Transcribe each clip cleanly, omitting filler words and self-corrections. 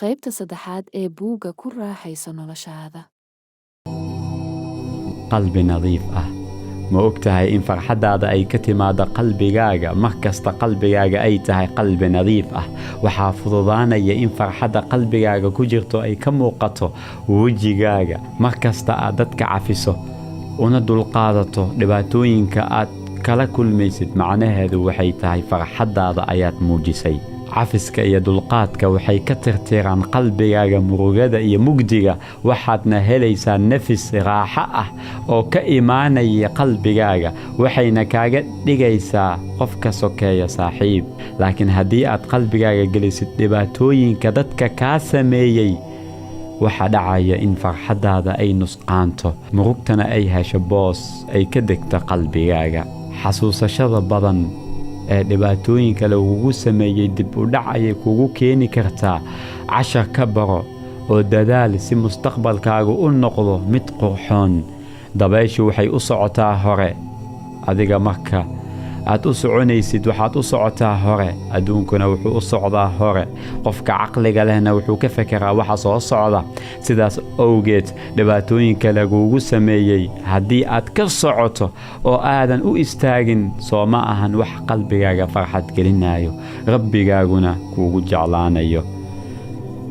Qaybta saddexaad ee buugga Ku Raaxayso Noloshaada. Qalbi nadiif ah. Ma og tahay in farxaddaada ay ka timaado qalbigaaga? Mar kasta qalbigaaga ay tahay qalbi nadiif ah, waxaa fududaanaya in farxadda qalbigaaga ku jirto ay ka muuqato wejigaaga. Mar kasta aad dadka cafiso una dulqaadato dhibaatooyinka aad kala kulmaysid, macnaheedu waxay tahay farxaddaada ayaad muujisay. Cafiska iyo dulqaadka waxay ka tirtiraan qalbigaaga murugada iyo mugdiga, waxaadna helaysaa nafis raaxo ah oo ka imaanaya qalbigaaga, waxayna kaaga dhigaysaa qof ka sokeeya saaxiib. Laakiin haddii aad qalbigaaga gelisid dhibaatooyinka dadka kaa sameeyey, waxaa dhacaya in farxaddaada ay nusqaanto, murugtana ay hesho boos ay ka degto qalbigaaga. Xasuusashada badan ee dhibaatooyinka lagugu sameeyey dib u dhac ayay kugu keeni kartaa. Cashar ka baro oo dadaal si mustaqbalkaagu u noqdo mid qurxoon. Dabayshu waxay u socotaa hore. Adiga marka aad u soconaysid, waxaad u socotaa hore. Adduunkuna wuxuu u socdaa hore. Qofka caqliga lehna wuxuu ka fekeraa waxa soo socda. Sidaas awgeed, dhibaatooyinka lagugu sameeyey haddii aad ka socoto oo aadan u istaagin, soo ma ahan wax qalbigaaga farxad gelinayo, rabbigaaguna kuugu jeclaanayo?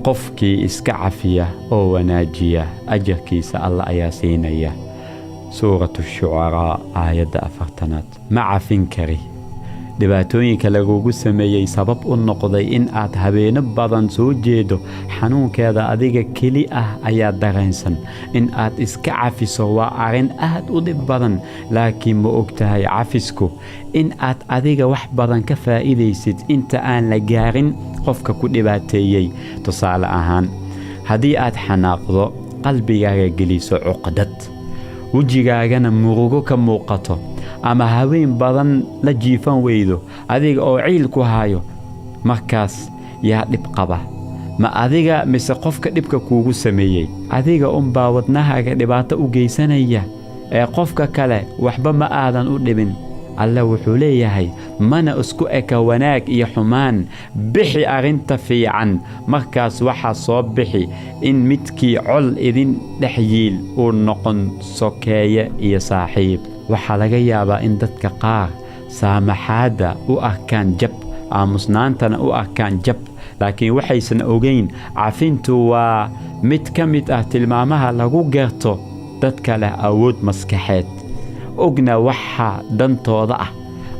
Qofkii iska cafiya oo wanaajiya, ajarkiisa Alla ayaa siinaya. Suuratu Shucaraa, aayadda 40aad. Ma cafin kari. Dhibaatooyinka lagugu sameeyey sabab u noqday in aad habeeno badan soo jeedo, xanuunkeeda adiga keli ah ayaa dareensan. In aad iska cafiso waa arrin aad u dhib badan, laakiin ma og tahay cafisku in aad adiga wax badan ka faa'iidaysid inta aan la gaarin qofka ku dhibaateeyey? Tusaale ahaan, haddii aad xanaaqdo, qalbigaaga geliso cuqdad, wejigaagana murugo ka muuqato, ama haween badan la jiifan weydo adiga oo ciil ku hayo, markaas yaa dhib qaba? Ma adiga mise qofka dhibka kuugu sameeyey? Adiga unbaa wadnahaaga dhibaato u geysanaya ee qofka kale waxba ma aadan u dhibin. Alle wuxuu leeyahay: "Mana isku eka wanaag iyo xumaan. Bixi arrinta fiican, markaas waxaa soo bixi in midkii col idin dhex yiil uu noqon sokeeye iyo saaxiib." Waxaa laga yaabaa in dadka qaar saamaxaadda u arkaan jab, aamusnaantana u arkaan jab, laakiin waxaysan ogeyn cafintu waa mid ka mid ah tilmaamaha lagu garto dadka leh awood maskaxeed, ogna waxa dantooda ah.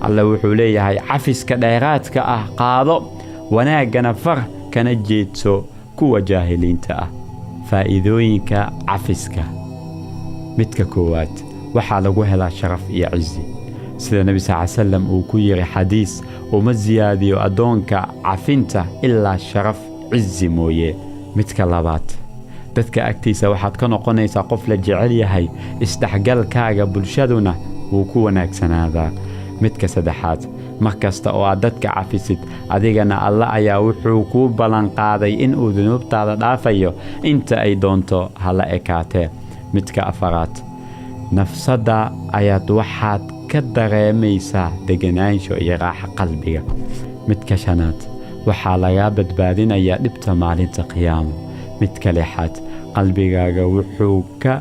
Alle wuxuu leeyahay: "Cafiska dheeraadka ah qaado, wanaaggana far, kana jeedso kuwa jaahiliinta ah." Faa'iidooyinka cafiska. Midka koowaad, waxaa lagu helaa sharaf iyo cizi, sida Nebi sal salam uu ku yidhi xadiis: "Uma siyaadiyo addoonka cafinta ilaa sharaf cizi mooye." Midka labaad, dadka agtiisa waxaad ka noqonaysaa qof la jecel yahay, isdhexgalkaaga bulshaduna wuu ku wanaagsanaadaa. Midka saddexaad, mar kasta oo aad dadka cafisid, adigana Alle ayaa wuxuu kuu ballanqaaday inuu dunuubtaada dhaafayo, inta ay doonto hala ekaatee. Midka afaraad, nafsadda ayaad waxaad ka dareemaysaa deganaansho iyo raaxa qalbiga. Midka shanaad, waxaa lagaa badbaadinayaa dhibta maalinta qiyaamo. Midka lixaad, qalbigaaga wuxuu ka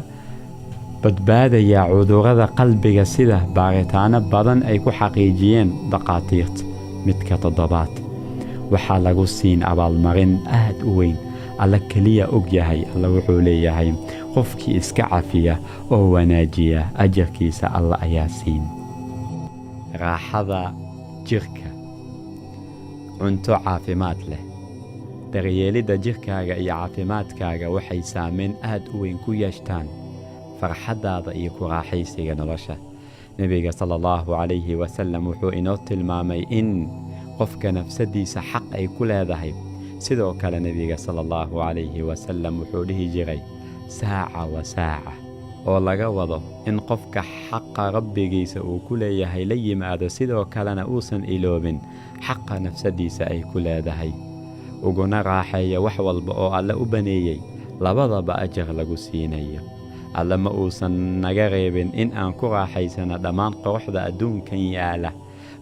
badbaadayaa cudurrada qalbiga, sida baaritaano badan ay ku xaqiijiyeen dhakhaatiirta. Midka toddobaad, waxaa lagu siin abaalmarin aad u weyn, Alla keliya og yahay. Alla wuxuu leeyahay: "Qofkii iska cafiya oo wanaajiya, ajarkiisa Alla ayaa siin." Raaxada jirka. Cunto caafimaad leh. Daryeelidda jirkaaga iyo caafimaadkaaga waxay saameyn aad u weyn ku yeeshtaan farxaddaada iyo ku raaxaysiga nolosha. Nebiga sala Allahu calayhi wasalam wuxuu inoo tilmaamay in qofka nafsadiisa xaq ay ku leedahay. Sidoo kale, Nebiga sala Allahu calayhi wasalam wuxuu dhihi jiray: "Saaca wa saaca," oo laga wado in qofka xaqa Rabbigiisa uu ku leeyahay la yimaado, sidoo kalena uusan iloobin xaqa nafsadiisa ay ku leedahay, uguna raaxeeya wax walba oo Alle u baneeyey, labadaba ajar lagu siinayo. Alle ma uusan naga reebin in aan ku raaxaysano dhammaan quruxda adduunkan yaala,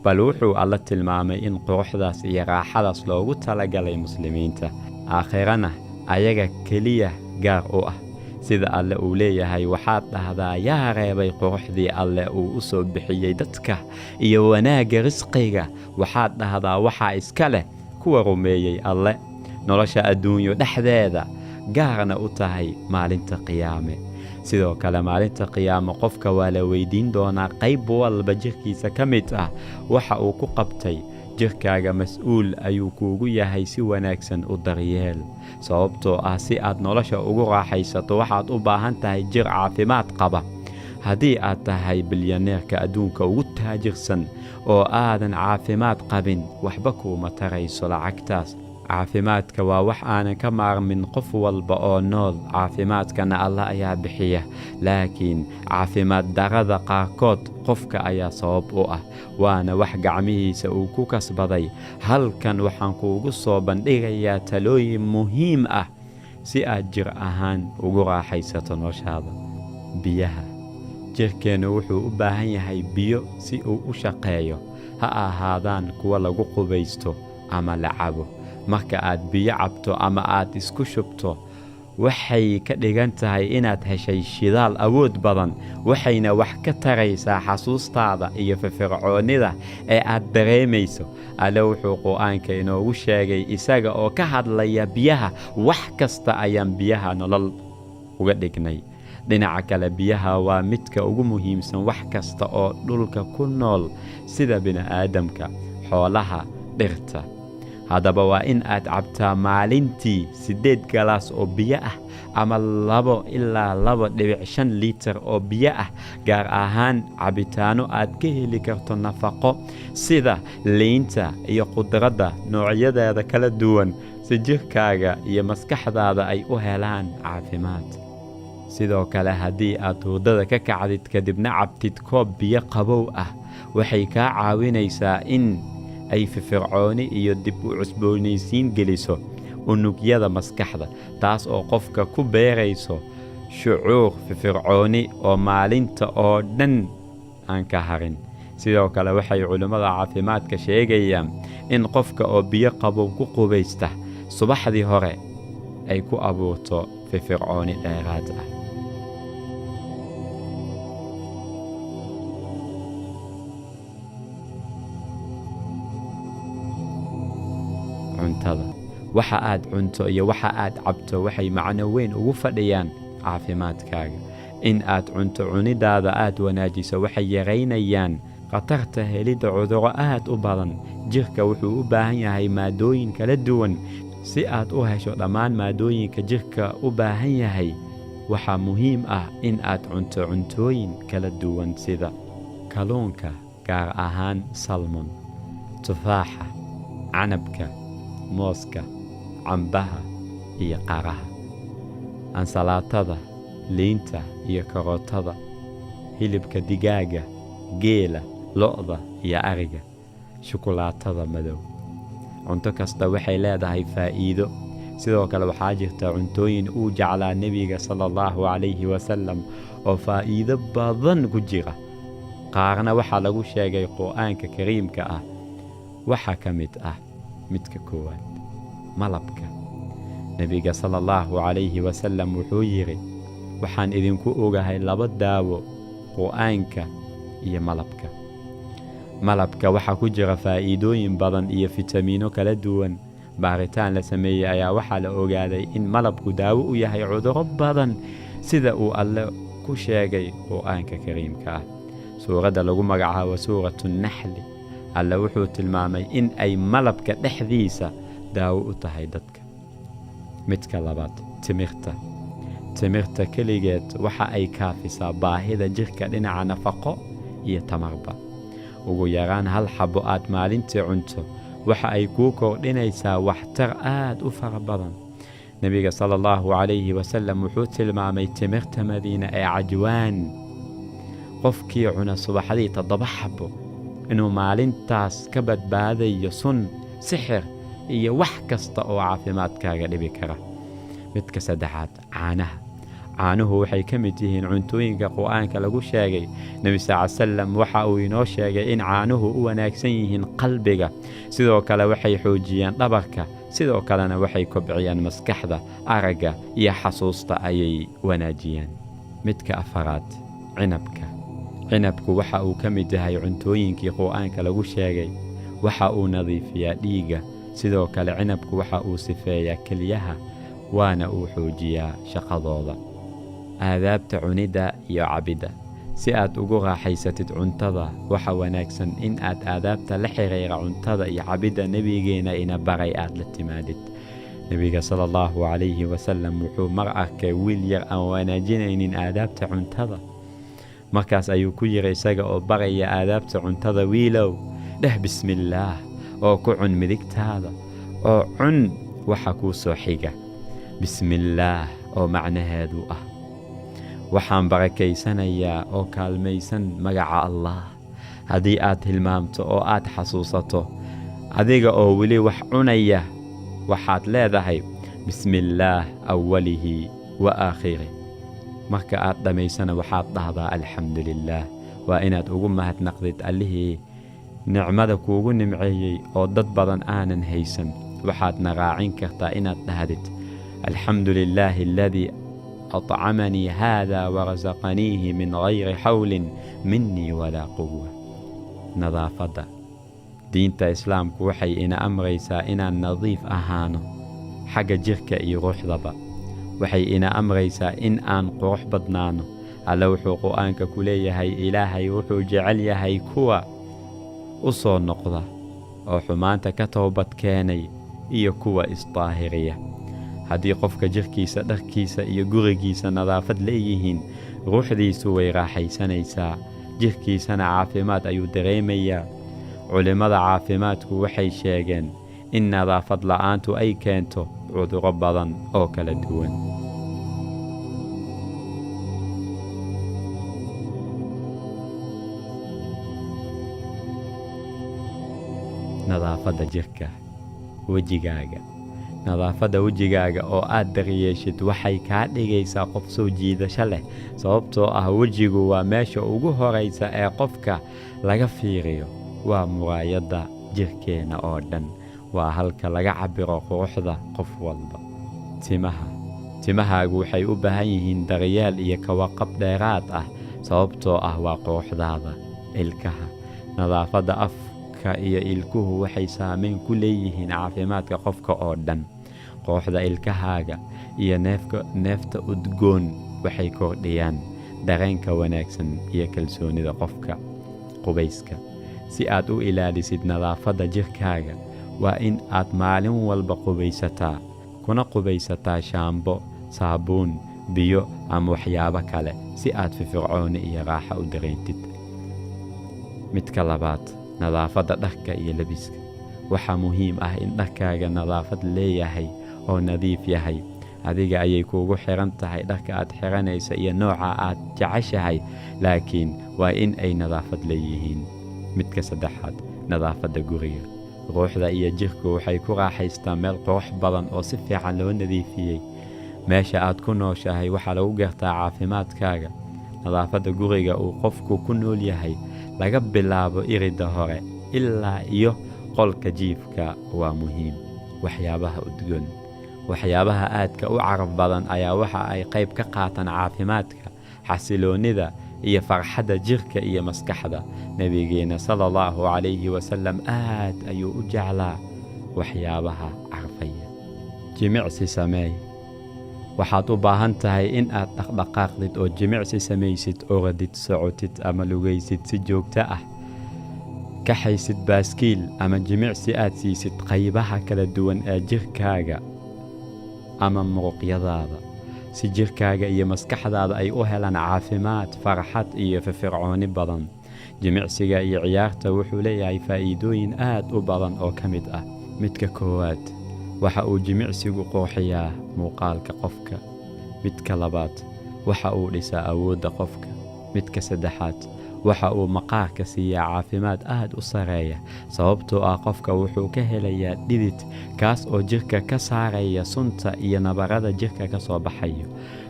bal wuxuu Alle tilmaamay in quruxdaas iyo raaxadaas loogu talagalay Muslimiinta. Aakhirana ayaga keliya gaar u ah. Sida Alle uu leeyahay, waxaad dhahdaa: yaa reebay quruxdii Alle uu u soo bixiyey dadka iyo wanaagga risqiga? Waxaad dhahdaa: waxaa iska leh kuwa rumeeyey Alle nolosha adduunyo dhexdeeda, gaarna u tahay maalinta qiyaame. Sidoo kale maalinta qiyaamo qofka waa la weydiin doonaa qayb walba jirkiisa ka mid ah waxa uu ku qabtay. Jirkaaga mas-uul ayuu kuugu yahay, si wanaagsan u daryeel, sababtoo ah si aad nolosha ugu raaxaysato waxaad u baahan tahay jir caafimaad qaba. Haddii aad tahay bilyaneerka adduunka ugu taajirsan oo aadan caafimaad qabin, waxba kuuma tarayso lacagtaas. Caafimaadka waa wax aanan ka maarmin qof walba oo nool. Caafimaadkana Allah ayaa bixiya, laakiin caafimaad darada qaarkood qofka ayaa sabab u ah, waana wax gacmihiisa uu ku kasbaday. Halkan waxaan kuugu soo bandhigayaa talooyin muhiim ah si aad jir ahaan ugu raaxaysato noloshaada. Biyaha. Jirkeennu wuxuu u baahan yahay biyo si uu u shaqeeyo, ha ahaadaan kuwa lagu qubaysto ama la cabo. Marka aad biyo cabto ama aad isku shubto, waxay ka dhigan tahay inaad heshay shidaal awood badan, waxayna wax ka taraysaa xasuustaada iyo firfircoonnida ee aad dareemayso. Alle wuxuu Qur'aanka inoogu sheegay isaga oo ka hadlaya biyaha: wax kasta ayaan biyaha nolol uga dhignay. Dhinaca kale, biyaha waa midka ugu muhiimsan wax kasta oo dhulka ku nool, sida bini'aadamka, xoolaha, dhirta. Haddaba waa in aad cabtaa maalintii 8 galaas oo biyo ah ama 2 ilaa 2.5 litir oo biyo ah, gaar ahaan cabitaanno aad ka heli karto nafaqo sida liinta iyo khudradda noocyadeeda kala duwan, si jirkaaga iyo maskaxdaada ay u helaan caafimaad. Sidoo kale haddii aad hurdada ka kacdid kadibna cabtid koob biyo qabow ah, waxay kaa caawinaysaa in ay firfircooni iyo dib u cusboonaysiin geliso unugyada maskaxda, taas oo qofka ku beerayso shucuur firfircooni oo maalinta oo dhan aan ka harin. Sidoo kale waxay culimmada caafimaadka sheegayaan in qofka oo biyo qabow ku qubaysta subaxdii hore ay ku abuurto firfircooni dheeraad ah. Cuntada. Waxa aad cunto iyo waxa aad cabto waxay macno weyn ugu fadhiyaan caafimaadkaaga. In aad cunto cunidaada aad wanaajiso waxay yaraynayaan khatarta helidda cudurro aad u badan. Jirka wuxuu u baahan yahay maadooyin kala duwan. Si aad u hesho dhammaan maadooyinka jirka u baahan yahay, waxaa muhiim ah in aad cunto cuntooyin kala duwan sida kalluunka, gaar ahaan salmon, tufaaxa, canabka, mooska, cambaha iyo qaraha, ansalaatada, liinta iyo karootada, hilibka digaaga, geela, lo'da iyo ariga, shukulaatada madow. Cunto kasta waxay leedahay faa'iido. Sidoo kale waxaa jirta cuntooyin uu jeclaa Nebiga sallallahu calayhi wasallam oo faa'iido badan ku jira, qaarna waxaa lagu sheegay Qur'aanka Kariimka ah. Waxaa ka mid ah midka koowaad, malabka. Nebiga sallallahu calayhi wasallam wuxuu yidhi: waxaan idinku ogahay 2 daawo, Qur'aanka iyo malabka. Malabka waxaa ku jira faa'iidooyin badan iyo fitamiino kala duwan. Baaritaan la sameeyey ayaa waxaa la ogaaday in malabku daawo u yahay cudurro badan, sida uu Alle ku sheegay Qur'aanka Kariimka ah. Suuradda lagu magacaabo Suuratu Naxli, Alle wuxuu tilmaamay in ay malabka dhexdiisa daawo u tahay dadka. Midka labaad, timirta. Timirta keligeed waxa ay kaafisaa baahida jirka dhinaca nafaqo iyo tamarba. Ugu yaraan hal xabo aad maalintii cunto waxa ay kuu kordhinaysaa waxtar aad u fara badan. Nebiga sallallahu calayhi wasallam wuxuu tilmaamay timirta Madiina ee Cajwaan, qofkii cuna subaxdii 7 xabo inuu maalintaas ka badbaadayo sun, sixir iyo wax kasta oo caafimaadkaaga dhibi kara. Midka saddexaad, caanaha. Caanuhu waxay ka mid yihiin cuntooyinka Qur'aanka lagu sheegay. Nebi sallallahu calayhi wasallam waxa uu inoo sheegay in caanuhu u wanaagsan yihiin qalbiga. Sidoo kale waxay xoojiyaan dhabarka. Sidoo kalena waxay kobciyaan maskaxda, aragga iyo xasuusta ayay wanaajiyaan. Midka afaraad, cinabka. Cinabku waxa uu ka mid yahay cuntooyinkii Qur'aanka lagu sheegay. Waxa uu nadiifiyaa dhiigga. Sidoo kale cinabku waxa uu sifeeyaa kelyaha, waana uu xoojiyaa shaqadooda. Aadaabta cunidda iyo cabidda. Si aad ugu raaxaysatid cuntada, waxa wanaagsan in aad aadaabta la xiriira cuntada iyo cabidda Nebigeena ina baray aad la timaadid. Nebiga sala allahu calayhi wasalam wuxuu mar arkay wiil yar aan wanaajinaynin aadaabta cuntada. Markaas ayuu ku yiri isaga oo baraya aadaabta cuntada: wiilow, dheh bismillaah oo ku cun midigtaada, oo cun waxa kuu soo xiga. Bismillaah oo macnaheedu ah waxaan barakaysanayaa oo kaalmaysan magaca Allah. Haddii aad hilmaamto oo aad xasuusato adiga oo weli wax cunaya, waxaad leedahay bismillaah awwalihi wa aakhirih. Marka aad dhammaysana waxaad dhahdaa alxamdulillaah. Waa inaad ugu mahadnaqdid Allihii nicmada kuugu nimceeyey oo dad badan aanan haysan. Waxaadna raacin kartaa inaad dhahdid alxamdulillaahi aladii atcamanii haada warasaqaniihi min gayri xawlin minii walaa quwa. Nadaafadda. Diinta Islaamku waxay ina amraysaa inaan nadiif ahaano xagga jirka iyo ruuxdaba. Waxay ina amraysaa in aan qurux badnaano. Alle wuxuu Qur'aanka ku leeyahay: Ilaahay wuxuu jecel yahay kuwa u soo noqda oo xumaanta ka toobad keenay iyo kuwa isdaahiriya. Haddii qofka jirkiisa, dharkiisa iyo gurigiisa nadaafad leeyihiin, ruuxdiisu way raaxaysanaysaa, jirkiisana caafimaad ayuu dareemayaa. Culimmada caafimaadku waxay sheegeen in nadaafad la'aantu ay keento cudurro badan oo kala duwan. Nadaafadda jirka, wejigaaga. Nadaafadda wejigaaga oo aad daryeeshid waxay kaa dhigaysaa qof soo jiidasho leh, sababtoo ah wejigu waa meesha ugu horaysa ee qofka laga fiiriyo. Waa muraayadda jirkeenna oo dhan. Waa halka laga cabbiro quruxda qof walba. Timaha. Timahaagu waxay u baahan yihiin daryeel iyo ka warqab dheeraad ah, sababtoo ah waa quruxdaada. Ilkaha. Nadaafadda afka iyo ilkuhu waxay saameyn ku leeyihiin caafimaadka qofka oo dhan. Quruxda ilkahaaga iyo neefta udgoon waxay kordhiyaan dareenka wanaagsan iyo kalsoonida qofka. Qubayska. Si aad u ilaalisid nadaafadda jirkaaga, waa in aad maalin walba qubaysataa, kuna qubaysataa shaambo, saabuun, biyo ama waxyaabo kale si aad firfircooni iyo raaxo u dareentid. Midka labaad, nadaafadda dharka iyo labiska. Waxaa muhiim ah in dharkaaga nadaafad leeyahay oo nadiif yahay. Adiga ayay kuugu xiran tahay dharka aad xiranaysa iyo nooca aad jeceshahay, laakiin waa in ay nadaafad leeyihiin. Midka saddexaad, nadaafadda guriga. Ruuxda iyo jirku waxay ku raaxaystaan meel qurux badan oo si fiican loo nadiifiyey. Meesha aad ku nooshahay waxaa lagu gartaa caafimaadkaaga. Nadaafadda guriga uu qofku ku nool yahay, laga bilaabo iridda hore ilaa iyo qolka jiifka, waa muhiim. Waxyaabaha udgoon. Waxyaabaha aadka u caraf badan ayaa waxa ay qayb ka qaataan caafimaadka, xasiloonnida iyo farxadda jirka iyo maskaxda. Nebigeena sala allahu calayhi wasalam aad ayuu u jeclaa waxyaabaha carfaya. Jimicsi sameey. Waxaad u baahan tahay in aad dhaqdhaqaaqdid oo jimicsi samaysid, orodid, socotid ama lugaysid si joogto ah. Kaxaysid baaskiil ama jimicsi aad siisid qaybaha kala duwan ee jirkaaga ama muruqyadaada, si jirkaaga iyo maskaxdaada ay u helaan caafimaad, farxad iyo firfircooni badan. Jimicsiga iyo ciyaarta wuxuu leeyahay faa'iidooyin aad u badan oo ka mid ah: midka koowaad, waxa uu jimicsigu qurxiyaa muuqaalka qofka. Midka labaad, waxa uu dhisaa awoodda qofka. Midka saddexaad, waxa uu maqaarka siiyaa caafimaad aad u sareeya, sababtoo ah qofka wuxuu ka helayaa dhidid, kaas oo jirka ka saaraya sunta iyo nabarada jirka ka soo baxayo.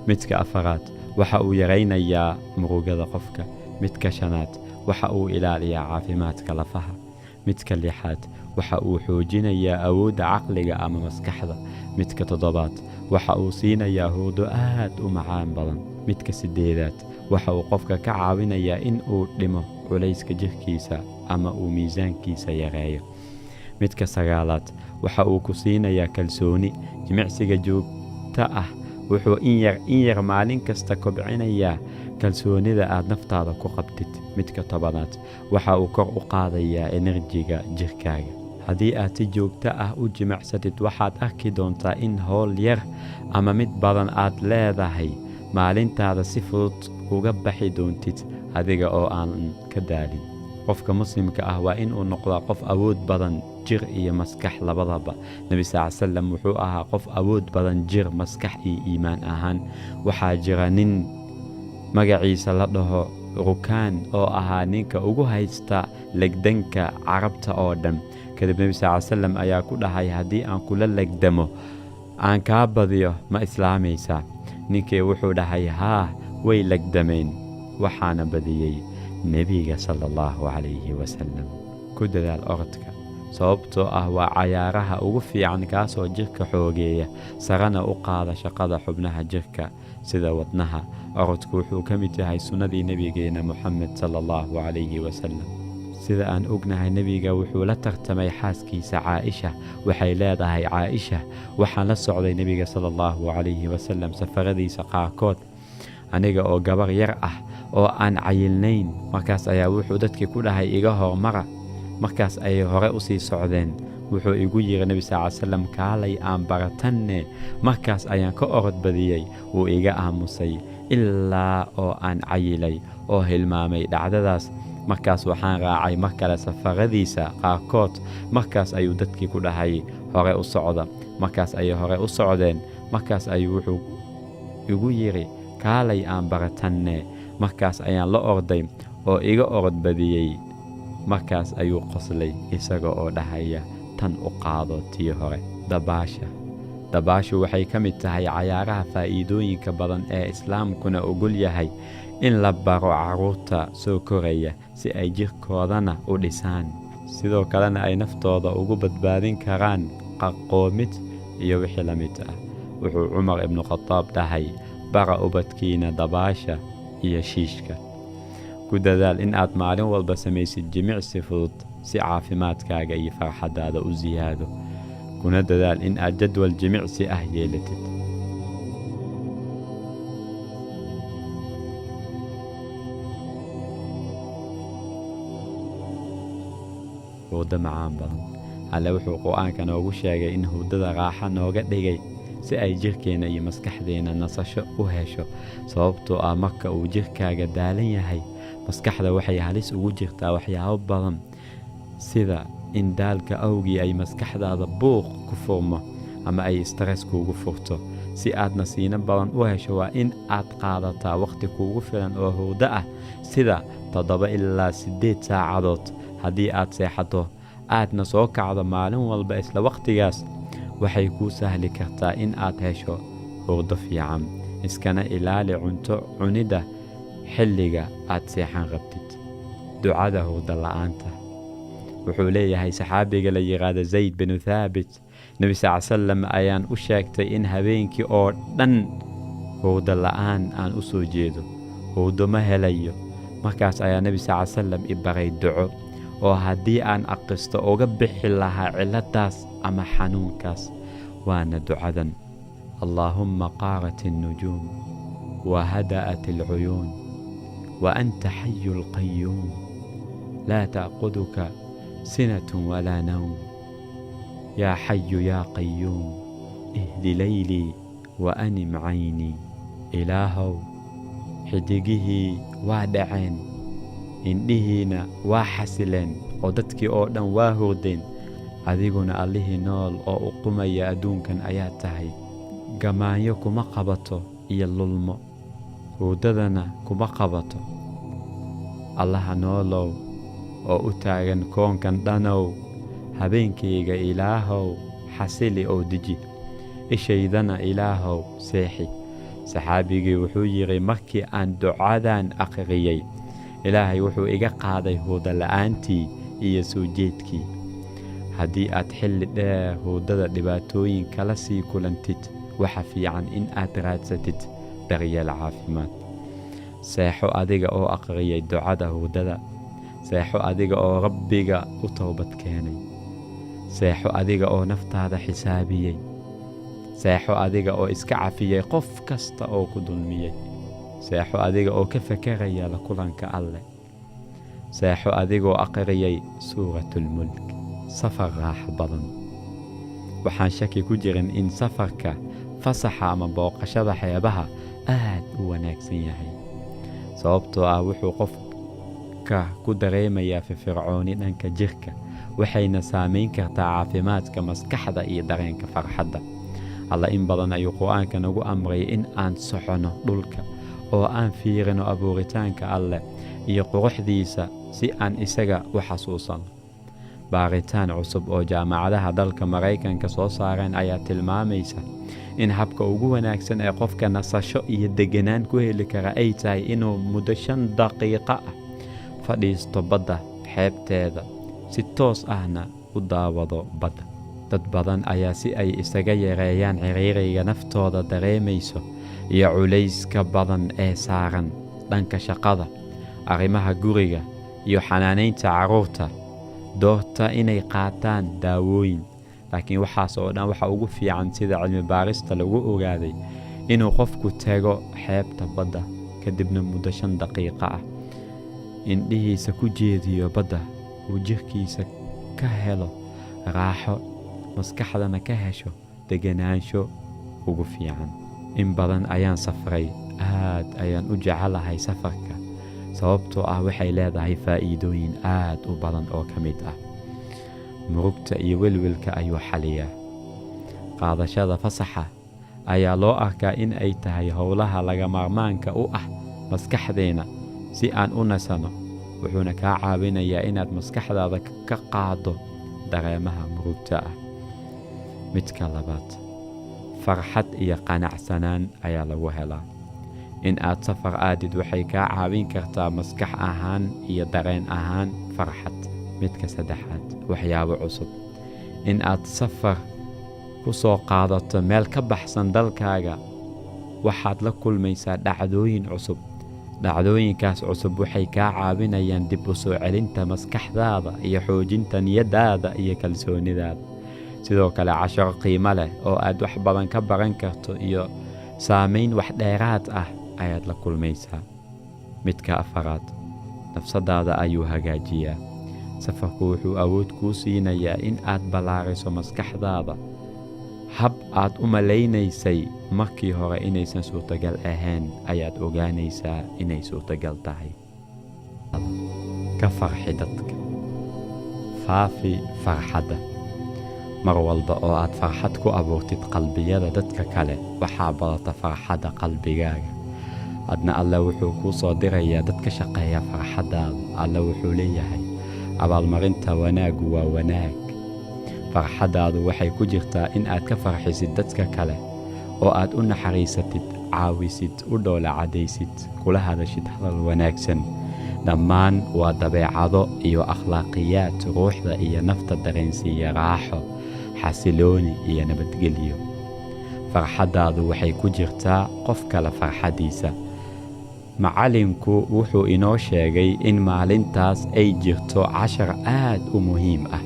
Midka afaraad, waxa uu yaraynayaa murugada qofka. Midka shanaad, waxa uu ilaaliyaa caafimaadka lafaha. Midka lixaad, Waxa uu xoojinayaa awoodda caqliga ama maskaxda. Midka toddobaad, waxa uu siinayaa hurdo aad u macaan badan. Midka siddeedaad, waxa uu qofka ka caawinayaa in uu dhimo culayska jirkiisa ama uu miisaankiisa yareeyo. Midka sagaalaad, waxa uu ku siinayaa kalsooni. Jimicsiga joogto ah wuxuu in yar maalin kasta kobcinayaa kalsoonida aad naftaada ku qabtid. Midka tobanaad, waxa uu kor u qaadayaa enerjiga jirkaaga. Haddii aad si joogto ah u jimicsatid, waxaad arki doontaa in howl yar ama mid badan aad leedahay maalintaada si fudud uga baxi doontid adiga oo aan ka daalin. Qofka muslimka ah waa in uu noqdaa qof awood badan jir iyo maskax labadaba. Nabi sal sallam wuxuu ahaa qof awood badan jir, maskax iyo iimaan ahaan. Waxaa jira nin magaciisa la dhaho Rukaan oo ahaa ninka ugu haysta legdanka Carabta oo dhan. Kadib Nebi sal sallam ayaa ku dhahay, haddii aan kula legdamo aan kaa badiyo ma islaamaysaa? Ninkii wuxuu dhahay, haa. Way legdameen, waxaana badiyey Nebiga sala allahu calayhi wasalam. Ku dadaal orodka, sababtoo ah waa cayaaraha ugu fiican kaasoo jirka xoogeeya, sarena u qaada shaqada xubnaha jirka sida wadnaha. Orodku wuxuu ka mid yahay sunnadii nebigeena Moxamed sala allahu calayhi wasalam. Sida aan ognahay, nebiga wuxuu la tartamay xaaskiisa Caaisha. Waxay leedahay Caaisha, waxaan la socday nebiga sala allahu calayhi wasalam safaradiisa qaarkood, aniga oo gabar yar ah oo aan cayilnayn. Markaas ayaa wuxuu dadkii ku dhahay, iga hormara. Markaas ayay hore u sii socdeen. Wuxuu igu yiri Nebi sal sallam, kaalay aan baratanne. Markaas ayaan ka orod badiyey. Wuu iga aamusay ilaa oo aan cayilay oo hilmaamay dhacdadaas. Markaas waxaan raacay mar kale safaradiisa qaarkood. Markaas ayuu dadkii ku dhahay, hore u socda. Markaas ayay hore u socdeen. Markaas ayuu wuxuu igu yiri, kaalay aan baratanne. Markaas ayaan la orday oo iga orod badiyey. Markaas ayuu qoslay isaga oo dhahaya, tan u qaado tii hore. Dabaasha. Dabaashu waxay ka mid tahay cayaaraha faa'iidooyinka badan ee Islaamkuna ogol yahay in la baro carruurta soo koraya, si ay jirkoodana u dhisaan, sidoo kalena ay naftooda ugu badbaadin karaan qaqoomid iyo wixii la mid ah. Wuxuu Cumar ibnu Khataab dhahay, bara ubadkiina dabaasha iyo shiishka. Ku dadaal in aad maalin walba samaysid jimicsi fudud si caafimaadkaaga iyo farxaddaada u siyaado, kuna dadaal in aad jadwal jimicsi ah yeelatid. Hurdo macaan badan. Alle wuxuu Qur'aanka noogu sheegay in hurdada raaxa nooga dhigay si ay jirkeenna iyo maskaxdeenna nasasho u hesho, sababtoo ah marka uu jirkaaga daalan yahay, maskaxda waxay halis ugu jirtaa waxyaabo badan, sida in daalka awgii ay maskaxdaada buuq ku furmo ama ay stress kuugu furto. Si aad nasiino badan u hesho, waa in aad qaadataa waqti kuugu filan oo hurdo ah, sida 7 ilaa 8 saacadood. Haddii aad seexato aadna soo kacdo maalin walba isla waqtigaas, waxay kuu sahli kartaa in aad hesho hurdo fiican. Iskana ilaali cunto cunidda xilliga aad seexan rabtid. Ducada hurdo la'aanta. Wuxuu leeyahay saxaabiga la yiraahdo Zayd binu Thaabit, Nebi sal sallam ayaan u sheegtay in habeenkii oo dhan hurdo la'aan aan u soo jeedo, hurdo ma helayo. Markaas ayaa Nebi sal sallam i baray duco oo haddii aan akhristo uga bixi lahaa ciladaas ama xanuunkaas. Waana ducadan: Allaahumma qaarat alnujuum wa hada'at alcuyuun wa anta xayu alqayuum, laa ta'quduka sinatun walaa nawm, yaa xayu yaa qayuum, ihdi laylii wa anim caynii. Ilaahow, xidigihii waa dhaceen, indhihiina waa xasileen, oo dadkii oo dhan waa hurdeen, adiguna Allihii nool oo u qumaya adduunkan ayaa tahay. Gamaanyo kuma qabato iyo lulmo, hurdadana kuma qabato. Allaha noolow oo u taagan koonkan dhanow, habeenkayga Ilaahow xasili oo deji, ishaydana Ilaahow seexi. Saxaabigii wuxuu yidhi, markii aan ducadan akhriyey, Ilaahay wuxuu iga qaaday hurdo la'aantii iyo soo jeedkii. Haddii aad xilli dheer hurdada dhibaatooyin kala sii kulantid, waxa fiican in aad raadsatid daryeel caafimaad. Seexo adiga oo aqriyay ducada hurdada. Seexo adiga oo Rabbiga u toobad keenay. Seexo adiga oo naftaada xisaabiyey. Seexo adiga oo iska cafiyey qof kasta oo ku dulmiyey. Seexo adiga oo ka fekeraya la kulanka Alle. Seexo adigoo aqriyay Suuratulmulk. Safar raaxo badan. Waxaan shaki ku jirin in safarka, fasaxa ama booqashada xeebaha aad u wanaagsan yahay, sababtoo ah wuxuu qofka ku dareemayaa firfircooni dhanka jirka, waxayna saamayn kartaa caafimaadka maskaxda iyo dareenka farxadda. Alla in badan ayuu Qur-aanka nagu amray in aan soconno dhulka oo aan fiirino abuuritaanka Alleh iyo quruxdiisa si aan isaga u xasuusano. Baaritaan cusub oo jaamacadaha dalka Maraykanka soo saareen ayaa tilmaamaysa in habka ugu wanaagsan ee qofka nasasho iyo deganaan ku heli kara ay tahay inuu muddo 5 daqiiqo ah fadhiisto badda xeebteeda, si toos ahna u daawado badda. Dad badan ayaa si ay isaga yareeyaan ciriiriga naftooda dareemayso iyo culayska badan ee saaran dhanka shaqada, arrimaha guriga iyo xanaanaynta carruurta, doorta inay qaataan daawooyin. Laakiin waxaas oo dhan waxa ugu fiican, sida cilmi baarista lagu ogaaday, inuu qofku tago xeebta badda, kadibna muddo 5 daqiiqo ah indhihiisa ku jeediyo badda, uu jirkiisa ka helo raaxo, maskaxdana ka hesho deganaansho ugu fiican. In badan ayaan safray, aad ayaan u jecelahay safarka, sababtoo ah waxay leedahay faa'iidooyin aad u badan oo ka mid ah: murugta iyo welwelka ayuu xaliyaa. Qaadashada fasaxa ayaa loo arkaa in ay tahay howlaha laga maarmaanka u ah maskaxdeena si aan u nasano, wuxuuna kaa caawinayaa inaad maskaxdaada ka qaaddo dareemaha murugta ah. Midka labaad, farxad iyo qanacsanaan ayaa lagu helaa. In aad safar aadid waxay kaa caawin kartaa maskax ahaan iyo dareen ahaan farxad. Midka saddexaad, waxyaabo cusub. In aad safar ku soo qaadato meel ka baxsan dalkaaga, waxaad la kulmaysaa dhacdooyin cusub. Dhacdooyinkaas cusub waxay kaa caawinayaan dib u soo celinta maskaxdaada iyo xoojinta niyadaada iyo kalsoonidaada. Sidoo kale casharo qiimo leh oo aad wax badan ka baran karto iyo saamayn wax dheeraad ah ayaad la kulmaysaa. Midka afaraad, nafsadaada ayuu hagaajiyaa. Safarku wuxuu awood kuu siinayaa in aad ballaariso maskaxdaada hab aad u malaynaysay markii hore inaysan suurtagal ahayn ayaad ogaanaysaa inay suurtagal tahay. Ka farxi dadka. Faafi farxadda. Mar walba oo aad farxad ku abuurtid qalbiyada dadka kale, waxaa badata farxadda qalbigaaga. Adna Alle wuxuu kuu soo dirayaa dad ka shaqeeya farxaddaada. Alle wuxuu leeyahay, abaalmarinta wanaaggu waa wanaag. Farxaddaadu waxay ku jirtaa in aad ka farxisid dadka kale oo aad u naxariisatid, caawisid, u dhoola caddaysid, kula hadashid hadal wanaagsan. Dhammaan waa dabeecado iyo akhlaaqiyaad ruuxda iyo nafta dareensiiya raaxo, xasilooni iyo nabadgelyo. Farxaddaadu waxay ku jirtaa qof kale farxaddiisa. Macallinku wuxuu inoo sheegay in maalintaas ay jirto cashar aad u muhiim ah.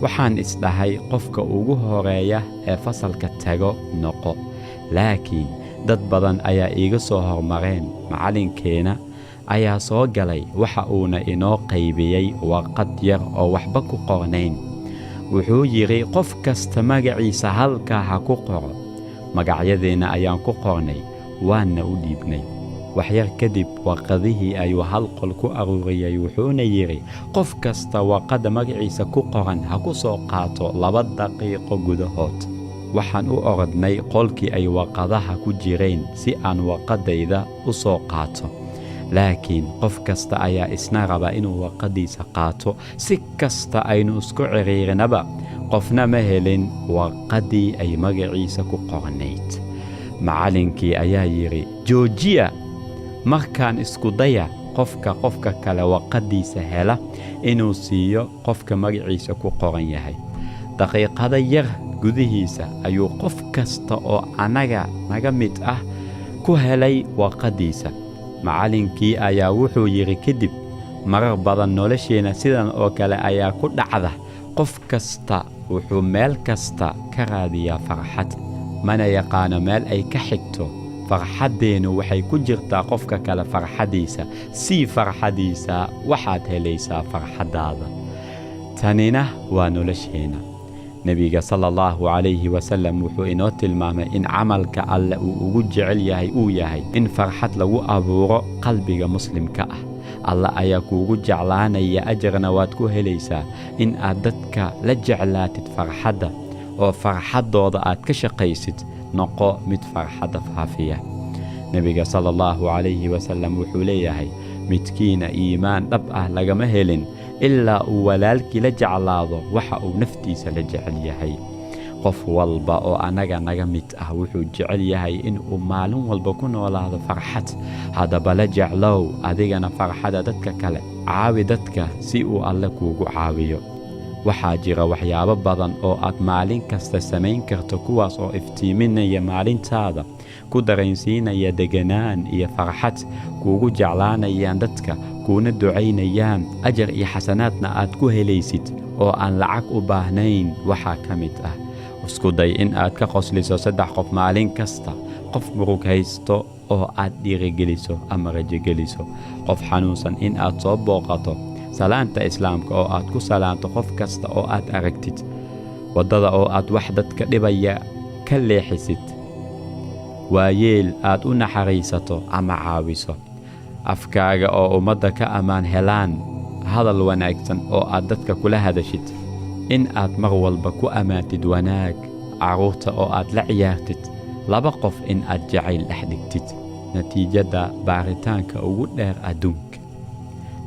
Waxaan isdhahay qofka ugu horeeya ee fasalka tago noqo, laakiin dad badan ayaa iiga soo hormareen. Macallinkeena ayaa soo galay, waxa uuna inoo qaybiyey warqad yar oo waxba ku qornayn. Wuxuu yidhi, qof kasta magaciisa halkaa ha ku qoro. Magacyadeenna ayaan ku qornay, waanna u dhiibnay. Waxyar kadib warqadihii ayuu hal qol ku aruuriyey, wuxuuna yidhi, qof kasta warqadda magaciisa ku qoran ha ku soo qaato 2 daqiiqo gudahood. Waxaan u orodnay qolkii ay warqadaha ku jireen si aan warqadayda u soo qaato, laakiin qof kasta ayaa isna raba inuu warqaddiisa qaato. Si kasta aynu isku ciriirinaba, qofna ma helin warqaddii ay magaciisa ku qornayd. Macallinkii ayaa yidhi, joojiya, markaan isku daya. qofka qofka kale waqadiisa hela inuu siiyo qofka magaciisa ku qoran yahay. Daqiiqada yar gudihiisa ayuu qof kasta oo annaga naga mid ah ku helay waqadiisa. Macallinkii ayaa wuxuu yidhi kadib, marar badan nolosheenna sidan oo kale ayaa ku dhacda. Qof kasta wuxuu meel kasta ka raadiyaa farxad, mana yaqaano meel ay ka xigto. Farxaddeennu waxay ku jirtaa qofka kale farxaddiisa. Sii farxaddiisa, waxaad helaysaa farxaddaada. Tanina waa nolosheenna. Nebiga sala allahu calayhi wasallam wuxuu inoo tilmaamay in camalka Alle uu ugu jecel yahay uu yahay in farxad lagu abuuro qalbiga muslimka ah. Alle ayaa kuugu jeclaanaya, ajarna waad ku helaysaa in aad dadka la jeclaatid farxadda oo farxaddooda aad ka shaqaysid. Noqo mid farxadda faafiya. Nebiga sala allahu calayhi wasallam wuxuu leeyahay, midkiina iimaan dhab ah lagama helin ilaa uu walaalkii la jeclaado waxa uu naftiisa la jecel yahay. Qof walba oo annaga naga mid ah wuxuu jecel yahay in uu maalin walba ku noolaado farxad. Haddaba la jeclow adigana farxadda dadka kale. Caawi dadka si uu Alle kuugu caawiyo. Waxaa jira waxyaabo badan oo aad maalin kasta samayn karto, kuwaas oo iftiiminaya maalintaada, ku dareensiinaya deganaan iyo farxad, kuugu jeclaanayaan dadka, kuuna ducaynayaan, ajar iyo xasanaadna aad ku helaysid oo aan lacag u baahnayn. Waxaa ka mid ah, isku day in aad ka qosliso 3 qof maalin kasta. Qof murug haysto oo aad dhiirigeliso ama rajogeliso, qof xanuunsan in aad soo booqato, salaanta islaamka oo aad ku salaanto qof kasta oo aad aragtid, waddada oo aad wax dadka dhibaya ka leexisid, waayeel aad u naxariisato ama caawiso, afkaaga oo ummadda ka ammaan helaan, hadal wanaagsan oo aad dadka kula hadashid, in aad mar walba ku ammaantid wanaag, carruurta oo aad la ciyaartid, 2 qof in aad jacayl dhex dhigtid. Natiijada baaritaanka ugu dheer adduunka,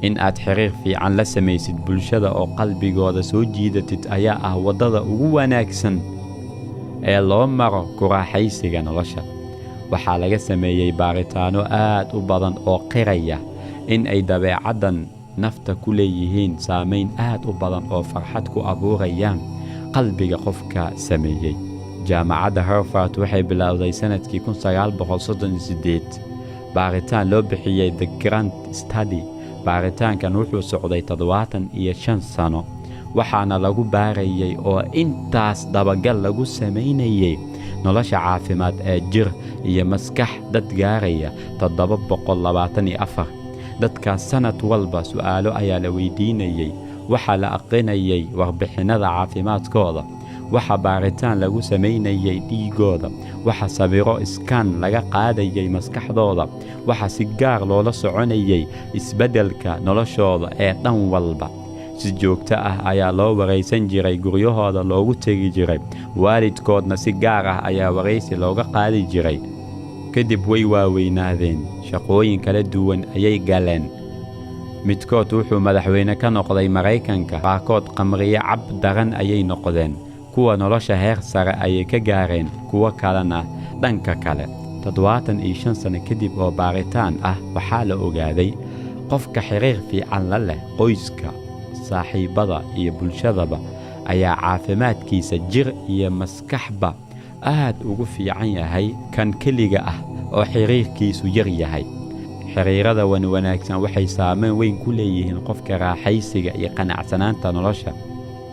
in aad xiriir fiican la samaysid bulshada oo qalbigooda soo jiidatid ayaa ah waddada ugu wanaagsan ee loo maro ku raaxaysiga nolosha. Waxaa laga sameeyey baaritaanno aad u badan oo qiraya in ay dabeecaddan nafta ku leeyihiin saameyn aad u badan oo farxad ku abuurayaan qalbiga qofka sameeyey. Jaamacadda Harvard waxay bilowday sanadkii 1938 baaritaan loo bixiyey The Grand Study. Baaritaankan wuxuu socday 75 sano, waxaana lagu baarayay oo intaas dabagal lagu samaynayay nolosha caafimaad ee jir iyo maskax dad gaaraya 724. Dadkaas sanad walba su'aalo ayaa la weydiinayay, waxaa la aqrinayay warbixinnada caafimaadkooda, waxa baaritaan lagu samaynayay dhiigooda, waxa sawiro iskaan laga qaadayay maskaxdooda, waxa si gaar loola soconayay isbeddelka noloshooda ee dhan walba. Si joogto ah ayaa loo waraysan jiray, guryahooda loogu tegi jiray, waalidkoodna si gaar ah ayaa waraysi looga qaadi jiray. Kadib way waaweynaadeen, shaqooyin kala duwan ayay galeen. Midkood wuxuu madaxweyne ka noqday Maraykanka, qaarkood qamriye cab daran ayay noqdeen, kuwa nolosha heer sare ayay ka gaareen, kuwo kalena dhanka kale. 75 sano kadib oo baaritaan ah waxaa la ogaaday qofka xiriir fiican la leh qoyska, saaxiibada iyo bulshadaba ayaa caafimaadkiisa jir iyo maskaxba aad ugu fiican yahay kan keliga ah oo xiriirkiisu yar yahay. Xiriirada wanaagsan waxay saameyn weyn ku leeyihiin qofka raaxaysiga iyo qanacsanaanta nolosha.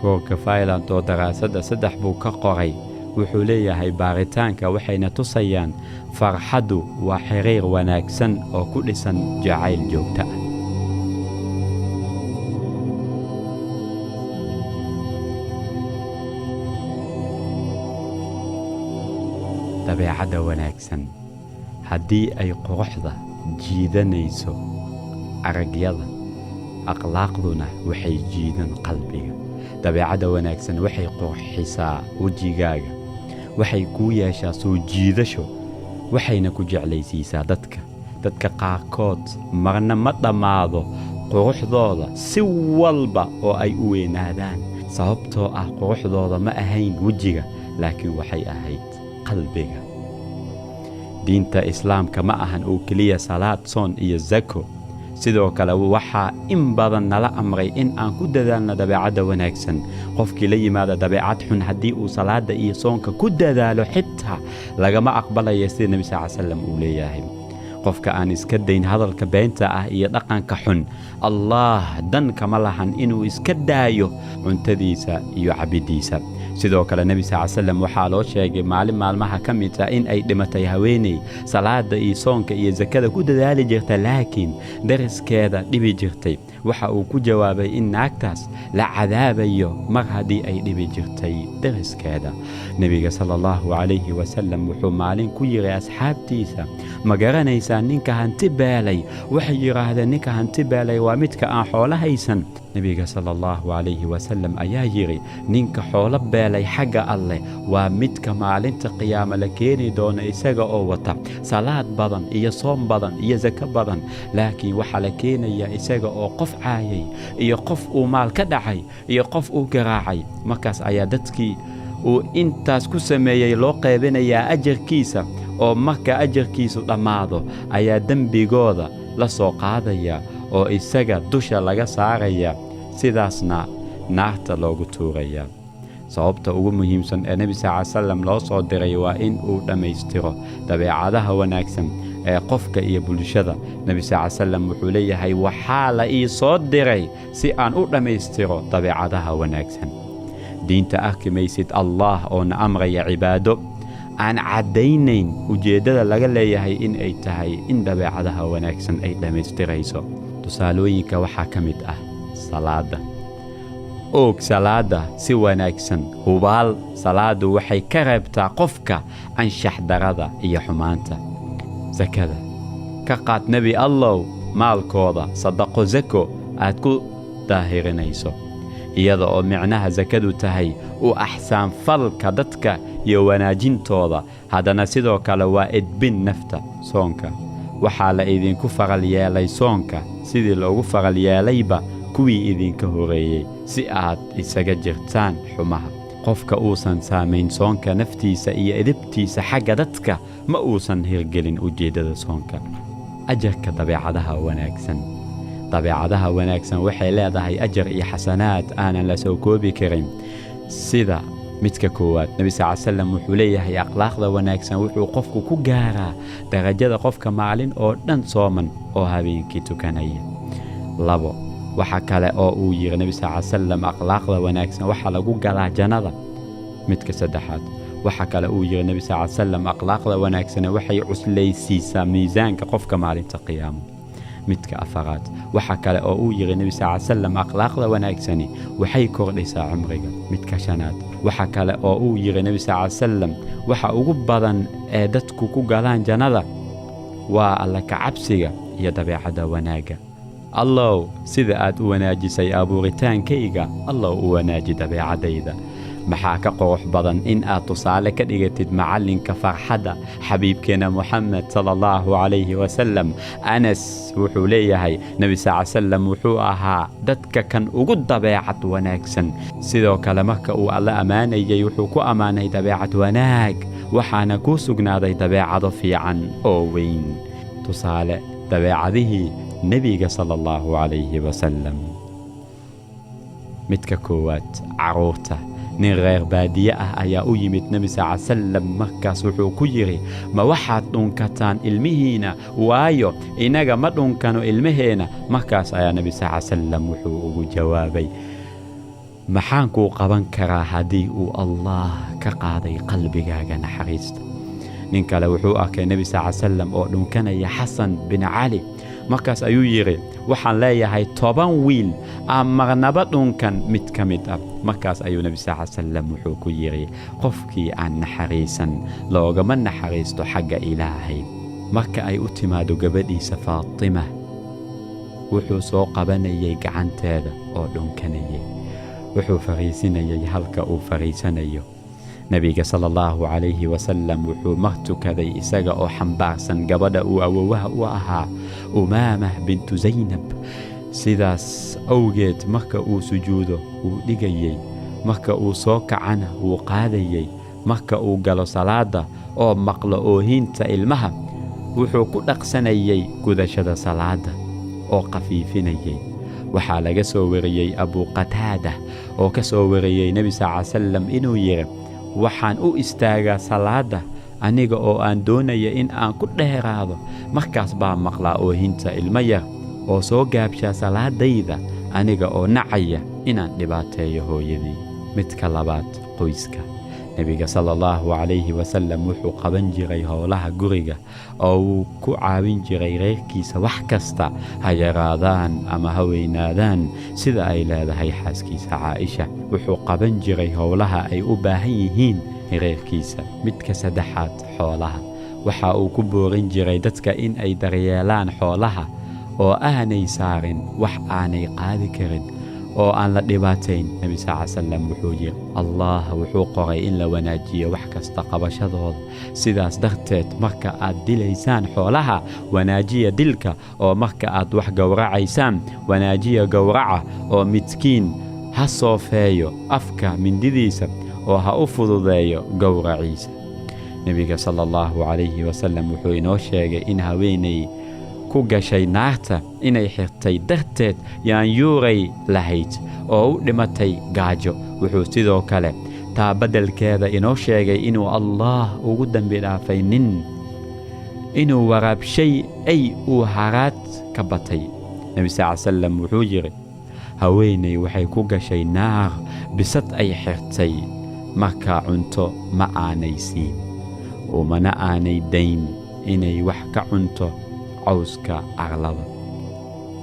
Roorka Failand oo daraasadda 3 buu ka qoray wuxuu leeyahay baaritaanka waxayna tusayaan farxaddu waa xiriir wanaagsan oo ku dhisan jacayl joogto ah. Dabeecadda wanaagsan haddii ay quruxda jiidanayso aragyada, akhlaaqduna waxay jiidan qalbiga. Dabeecadda wanaagsan waxay qurxisaa wejigaaga, waxay kuu yeeshaa soo jiidasho, waxayna ku jeclaysiisaa dadka. Dadka qaarkood marna ma dhammaado quruxdooda si walba oo ay u weynaadaan, sababtoo ah quruxdooda ma ahayn wejiga, laakiin waxay ahayd qalbiga. Diinta Islaamka ma ahan oo keliya salaad, soon iyo zako. Sidoo kale waxaa in badan nala amray in aan ku dadaalno dabeecadda wanaagsan. Qofkii la yimaada dabeecad xun haddii uu salaada iyo soonka ku dadaalo xitaa lagama aqbalaya, sida Nebi sal salam uu leeyahay. Qofka aan iska dayn hadalka beenta ah iyo dhaqanka xun, Allah dan kama lahan inuu iska daayo cuntadiisa iyo cabiddiisa. Sidoo kale Nebi sal salam waxaa loo sheegay maalin maalmaha ka mid ah in ay dhimatay haweeney salaada iyo soonka iyo sakada ku dadaali jirta, laakiin dariskeeda dhibi jirtay. Waxa uu ku jawaabay in naagtaas la cadaabayo mar haddii ay dhibi jirtay dariskeeda. Nebiga sala allahu calayhi wasalam wuxuu maalin ku yidhi asxaabtiisa: "Ma garanaysaa ninka hanti beelay?" Waxay yidhaahdeen: "Ninka hanti beelay waa midka aan xoolo haysan." Nebiga sala allahu calayhi wasalam ayaa yidhi: "Ninka xoolo beelay xagga Alleh waa midka maalinta qiyaamo la keeni doono isaga oo wata salaad badan iyo soom badan iyo sako badan, laakiin waxaa la keenayaa isaga oo qof caayay iyo qof uu maal ka dhacay iyo qof uu garaacay. Markaas ayaa dadkii uu intaas ku sameeyey loo qaybinayaa ajarkiisa, oo marka ajarkiisu dhammaado ayaa dembigooda la soo qaadaya oo isaga dusha laga saaraya, sidaasna naarta loogu tuuraya." Sababta ugu muhiimsan ee Nebi sal salam loo soo diray waa in uu dhammaystiro dabeecadaha wanaagsan ee qofka iyo bulshada. Nebi sal salam wuxuu leeyahay: "Waxaa la ii soo diray si aan u dhammaystiro dabeecadaha wanaagsan." Diinta arki maysid Allah oo na amraya cibaado aan caddaynayn ujeeddada laga leeyahay in ay tahay in dabeecadaha wanaagsan ay dhammaystirayso. Tusaalooyinka waxaa ka mid ah salaadda. Oog salaadda si wanaagsan. Hubaal salaaddu waxay ka reebtaa qofka anshax darada iyo xumaanta. Sakada: "Ka qaad, Nebi Allow, maalkooda sadaqo sako aad ku daahirinayso," iyada oo micnaha sakadu tahay u axsaan falka dadka iyo wanaajintooda, haddana sidoo kale waa edbin nafta. Soonka: "Waxaa la idinku faral yeelay soonka sidii loogu faral yeelayba kuwii idinka horeeyey, si aad isaga jirtaan xumaha." Qofka uusan saamayn soonka naftiisa iyo edebtiisa xagga dadka ma uusan hirgelin ujeeddada soonka. Ajarka dabeecadaha wanaagsan. Dabeecadaha wanaagsan waxay leedahay ajar iyo xasanaad aanan la soo koobi karin. Sida midka koowaad, Nebi sal salam wuxuu leeyahay: akhlaaqda wanaagsan wuxuu qofku ku gaaraa darajada qofka maalin oo dhan sooman oo habeenkii tukanaya. 2, waxa kale oo uu yidhi Nebi sal salam: akhlaaqda wanaagsan waxaa lagu galaa jannada. Midka saddexaad, waxa kale uu yidhi Nebi sal salam: akhlaaqda wanaagsane waxay cuslaysiisaa miisaanka qofka maalinta qiyaamo. Midka afaraad, waxa kale oo uu yidhi Nebi sal salam: akhlaaqda wanaagsani waxay kordhisaa cumriga. Midka shanaad, waxa kale oo uu yidhi Nebi sal salam: waxa ugu badan ee dadku ku galaan jannada waa Alla kacabsiga iyo dabeecadda wanaagga. Allow, sida aad u wanaajisay abuuritaankayga, Allow u wanaaji dabeecaddayda. Maxaa ka qurux badan in aad tusaale ka dhigatid macallinka farxadda, xabiibkeena Moxamed sala allahu calayhi wasalam? Anas wuxuu leeyahay: Nebi sal salam wuxuu ahaa dadka kan ugu dabeecad wanaagsan. Sidoo kale marka uu Alla ammaanayay wuxuu ku ammaanay dabeecad wanaag, waxaana kuu sugnaaday dabeecado fiican oo weyn. Tusaale dabeecadihii Nebiga sala allahu calayhi wasalam. Midka koowaad, carruurta. Nin reer baadiye ah ayaa u yimid Nebi sal salam. Markaas wuxuu ku yidhi: "Ma waxaad dhunkataan ilmihiina? Waayo, inaga ma dhunkano ilmaheena." Markaas ayaa Nebi sal salam wuxuu ugu jawaabay: "Maxaan kuu qaban karaa haddii uu Allah ka qaaday qalbigaaga naxariista?" Nin kale wuxuu arkay Nebi sal salam oo dhunkanaya Xasan bin Cali. Markaas ayuu yidhi: "Waxaan leeyahay 10 wiil aan marnaba dhunkan mid ka mid ah." Markaas ayuu Nebi sal salam wuxuu ku yidhi: "Qofkii aan naxariisan loogama naxariisto xagga Ilaahay." Marka ay u timaado gabadhiisa Faatima, wuxuu soo qabanayay gacanteeda oo dhunkanayay, wuxuu fariisinayay halka uu fariisanayo. Nebiga sala allahu calayhi wasalam wuxuu mar tukaday isaga oo xambaarsan gabadha uu awowaha u ahaa, Umaamah bintu Zaynab. Sidaas awgeed marka uu sujuudo wuu dhigayey, marka uu soo kacana wuu qaadayey. Marka uu galo salaadda oo maqlo oohinta ilmaha, wuxuu ku dhaqsanayay gudashada salaadda. oo khafiifinayay. Waxaa laga soo wariyey Abuqataada oo ka soo wariyey Nebi sal salam inuu yidhi: waxaan u istaagaa salaadda aniga oo aan doonaya in aan ku dheeraado, markaas baa maqlaa oohinta ilmo yar oo soo gaabshaa salaadayda, aniga oo nacaya inaan dhibaateeyo hooyadii. Midka labaad, qoyska. Nebiga sala allahu calayhi wasalam wuxuu qaban jiray howlaha guriga oo wuu ku caawin jiray reerkiisa wax kasta, ha yaraadaan ama ha weynaadaan, sida ay leedahay xaaskiisa Caaisha. Wuxuu qaban jiray howlaha ay u baahan yihiin reerkiisa. Midka saddexaad, xoolaha. Waxa uu ku boorin jiray dadka in ay daryeelaan xoolaha oo aanay saarin wax aanay qaadi karin oo aan la dhibaatayn. Nebi sal salam wuxuu yidhi: Allah wuxuu qoray in la wanaajiyo wax kasta qabashadooda, sidaas darteed marka aad dilaysaan xoolaha wanaajiya dilka, oo marka aad wax gowracaysaan wanaajiya gowraca, oo midkiin ha soofeeyo afka mindidiisa oo ha u fududeeyo gowraciisa. Nebiga sala allahu calayhi wasalam wuxuu inoo sheegay in haweenay ku gashay naarta inay xirtay darteed yaanyuuray lahayd oo u dhimatay gaajo. Wuxuu sidoo kale taa beddelkeeda inoo sheegay inuu Allah ugu dembi dhaafay nin inuu waraabshay ay uu haraad ka batay. Nebi sal salam wuxuu yidhi: haweenay waxay ku gashay naar bisad ay xirtay, markaa cunto ma aanay siin, umana aanay dayn inay wax ka cunto cawska carlada.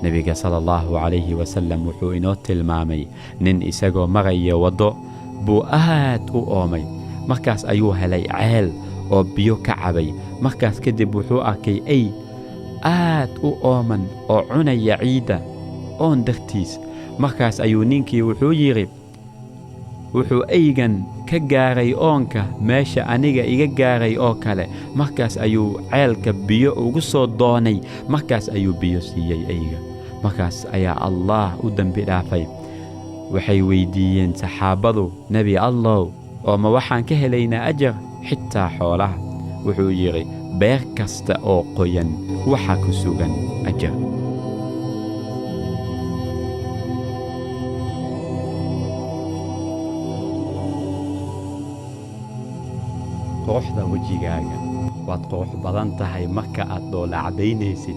Nebiga sala allahu calayhi wasalam wuxuu inoo tilmaamay nin isagoo maraya waddo buu aad u oomay. Markaas ayuu helay ceel oo biyo ka cabay. Markaas kadib wuxuu arkay ay aad u ooman oo cunaya ciidda oon dartiis. Markaas ayuu ninkii wuxuu yidhi: wuxuu eygan ka gaaray oonka meesha aniga iga gaaray oo kale. Markaas ayuu ceelka biyo ugu soo doonay, markaas ayuu biyo siiyey eyga. Markaas ayaa Allah u dembi dhaafay. Waxay weydiiyeen saxaabadu: Nebi Allow, oo ma waxaan ka helaynaa ajar xitaa xoolaha? Wuxuu yidhi: beer kasta oo qoyan waxa ku sugan ajar. Quruxda wejigaaga. Waad qurux badan tahay marka aad dhoola caddaynaysid.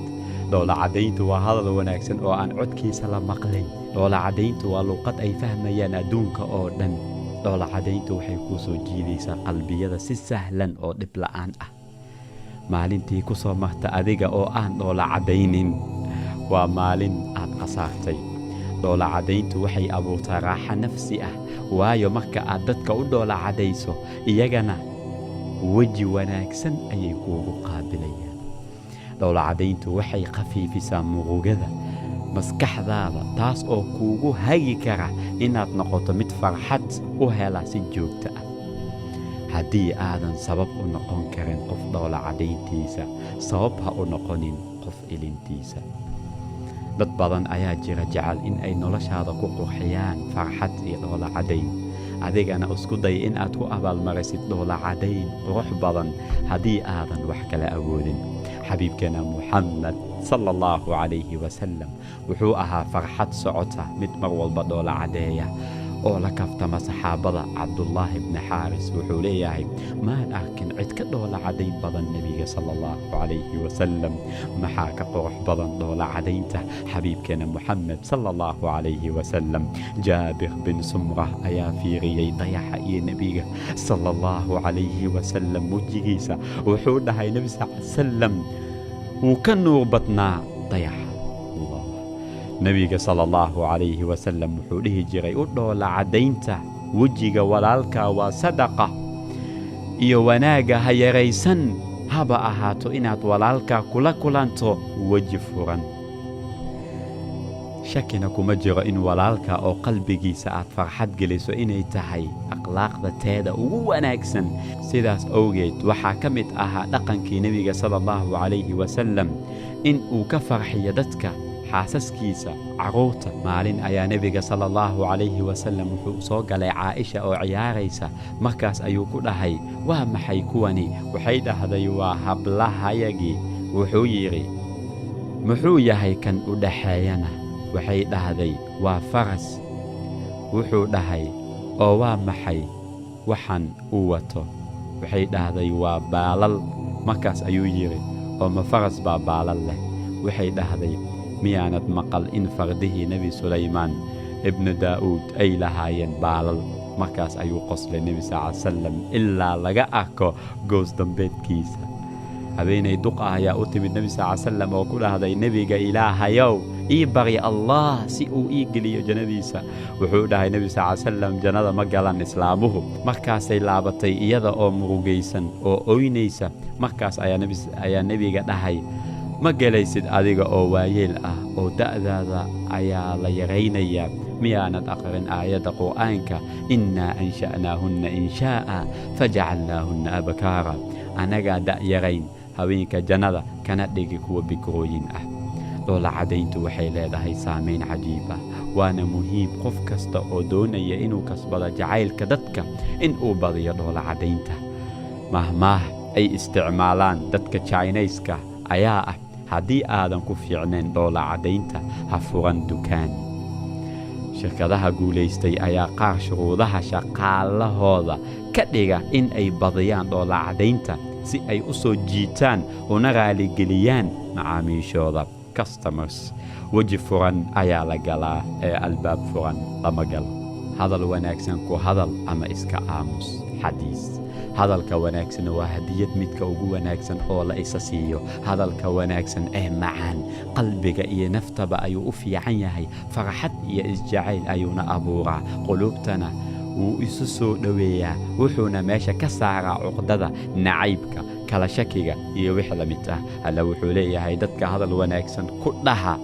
Dhoola caddayntu waa hadal wanaagsan oo aan codkiisa la maqlayn. Dhoola caddayntu waa luqad ay fahmayaan adduunka oo dhan. Dhoola caddayntu waxay kuu soo jiidaysaa qalbiyada si sahlan oo dhib la'aan ah. Maalintii ku soo marta adiga oo aan dhoola caddaynin waa maalin aad khasaartay. Dhoola caddayntu waxay abuurtaa raaxo nafsi ah, waayo marka aad dadka u dhoola caddayso iyagana weji wanaagsan ayay kuugu qaabilayaan. Dhoola caddayntu waxay khafiifisaa murugada maskaxdaada, taas oo kuugu hagi kara inaad noqoto mid farxad u hela si joogto ah. Haddii aadan sabab u noqon karin qof dhoola caddayntiisa, sabab ha u noqonin qof ilintiisa. Dad badan ayaa jira jecel in ay noloshaada ku qurxiyaan farxad iyo dhoola caddayn. Adigana isku day in aad ku abaalmarisid dhoola caddayn qurux badan haddii aadan wax kala awoodin. Xabiibkeena Muxamed sala allahu calayhi wasalam wuxuu ahaa farxad socota, mid mar walba dhoola caddeeya oo la kaftama saxaabada. Cabdullaahi bni Xaaris wuxuu leeyahay: maan arkin cid ka dhoola caddayn badan nebiga sala allahu calayhi wasalam. Maxaa ka qurux badan dhoola caddaynta xabiibkeena Muxamed sala allahu calayhi wasalam? Jaabir bin Sumrah ayaa fiiriyey dayaxa iyo nebiga sala allahu calayhi wasalam wejigiisa. Wuxuu dhahay: Nebi sal salam wuu ka nuur badnaa dayaxa. Allah. Nebiga sala allahu calayhi wasalam wuxuu dhihi jiray: u dhoola caddaynta wejiga walaalkaa waa sadaqa, iyo wanaagga ha yaraysan, haba ahaato inaad walaalkaa kula kulanto weji furan. Shakina kuma jiro in walaalka oo qalbigiisa aad farxad geliso inay tahay akhlaaqda teeda ugu wanaagsan. Sidaas awgeed waxaa ka mid ahaa dhaqankii nebiga sala allahu calayhi wasalam in uu ka farxiyo dadka, xaasaskiisa, carruurta. Maalin ayaa nebiga sala allahu calayhi wasalam wuxuu soo galay Caaisha oo ciyaaraysa. Markaas ayuu ku dhahay: waa maxay kuwani? Waxay dhahday: waa hablahayagii. Wuxuu yidhi: Muxuu yahay kan u dhaxeeyana? Waxay dhahday, waa faras. Wuxuu dhahay, oo waa maxay waxan uu wato? Waxay dhahday, waa baalal. Markaas ayuu yidhi, oo ma faras baa baalal leh? Waxay dhahday, miyaanad maqal in fardihii Nebi Sulaymaan ibnu Daa'uud ay lahaayeen baalal? Markaas ayuu qoslay Nebi sal salam ilaa laga arko goos dambeedkiisa. Haweenay duq ah ayaa u timid Nebi sal salam oo ku dhahday, Nebiga Ilaahayow, ii barya Allah si uu ii geliyo jannadiisa. Wuxuu dhahay Nebi sal salam, jannada ma galan islaamuhu. Markaasay laabatay iyada oo murugaysan oo oynaysa. Markaas ayaa nebiga dhahay, ma gelaysid adiga oo waayeel ah oo da'daada ayaa la yaraynayaa. Miyaanad aqrin aayadda Qur'aanka, innaa ansha'naahunna inshaa'a fajacalnaahunna abkaara? Annagaa da'yarayn haweenka jannada kana dhigi kuwa bikrooyin ah. Dhoola caddayntu waxay leedahay saamayn cajiib ah, waana muhiim qof kasta oo doonaya inuu kasbado jacaylka dadka in uu badiyo dhoola caddaynta. Mahmaah ay isticmaalaan dadka Jainayska ayaa ah, haddii aadan ku fiicnayn dhoola caddaynta, ha furan dukaan. Shirkadaha guulaystay ayaa qaar shuruudaha shaqaalahooda ka dhiga in ay badiyaan dhoola caddaynta si ay u soo jiitaan una raaligeliyaan macaamiishooda, customers. Weji furan ayaa la galaa ee albaab furan lama galo. Hadal wanaagsan ku hadal ama iska aamus. Xadiis: hadalka wanaagsan waa hadiyad midka ugu wanaagsan oo la isa siiyo. Hadalka wanaagsan ee macaan qalbiga iyo naftaba ayuu u fiican yahay, farxad iyo isjacayl ayuuna abuuraa, quluubtana wuu isu soo dhoweeyaa, wuxuuna meesha ka saaraa cuqdada, nacaybka, kala shakiga iyo wix la mid ah. Alla wuxuu leeyahay, dadka hadal wanaagsan ku dhaha.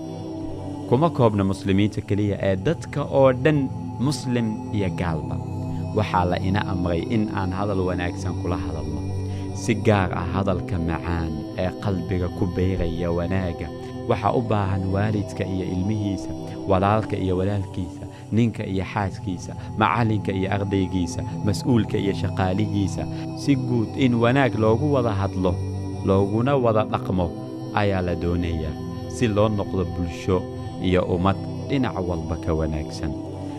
Kuma koobna muslimiinta keliya ee dadka oo dhan, muslim iyo gaalba. Waxaa la ina amray in aan hadal wanaagsan kula hadalno, si gaar ah hadalka macaan ee qalbiga ku beeraya wanaagga. Waxaa u baahan waalidka iyo ilmihiisa, walaalka iyo walaalkiisa, ninka iyo xaaskiisa, macallinka iyo ardaygiisa, mas-uulka iyo shaqaalihiisa. Si guud in wanaag loogu wada hadlo looguna wada dhaqmo ayaa la doonayaa si loo noqdo bulsho iyo ummad dhinac walba ka wanaagsan.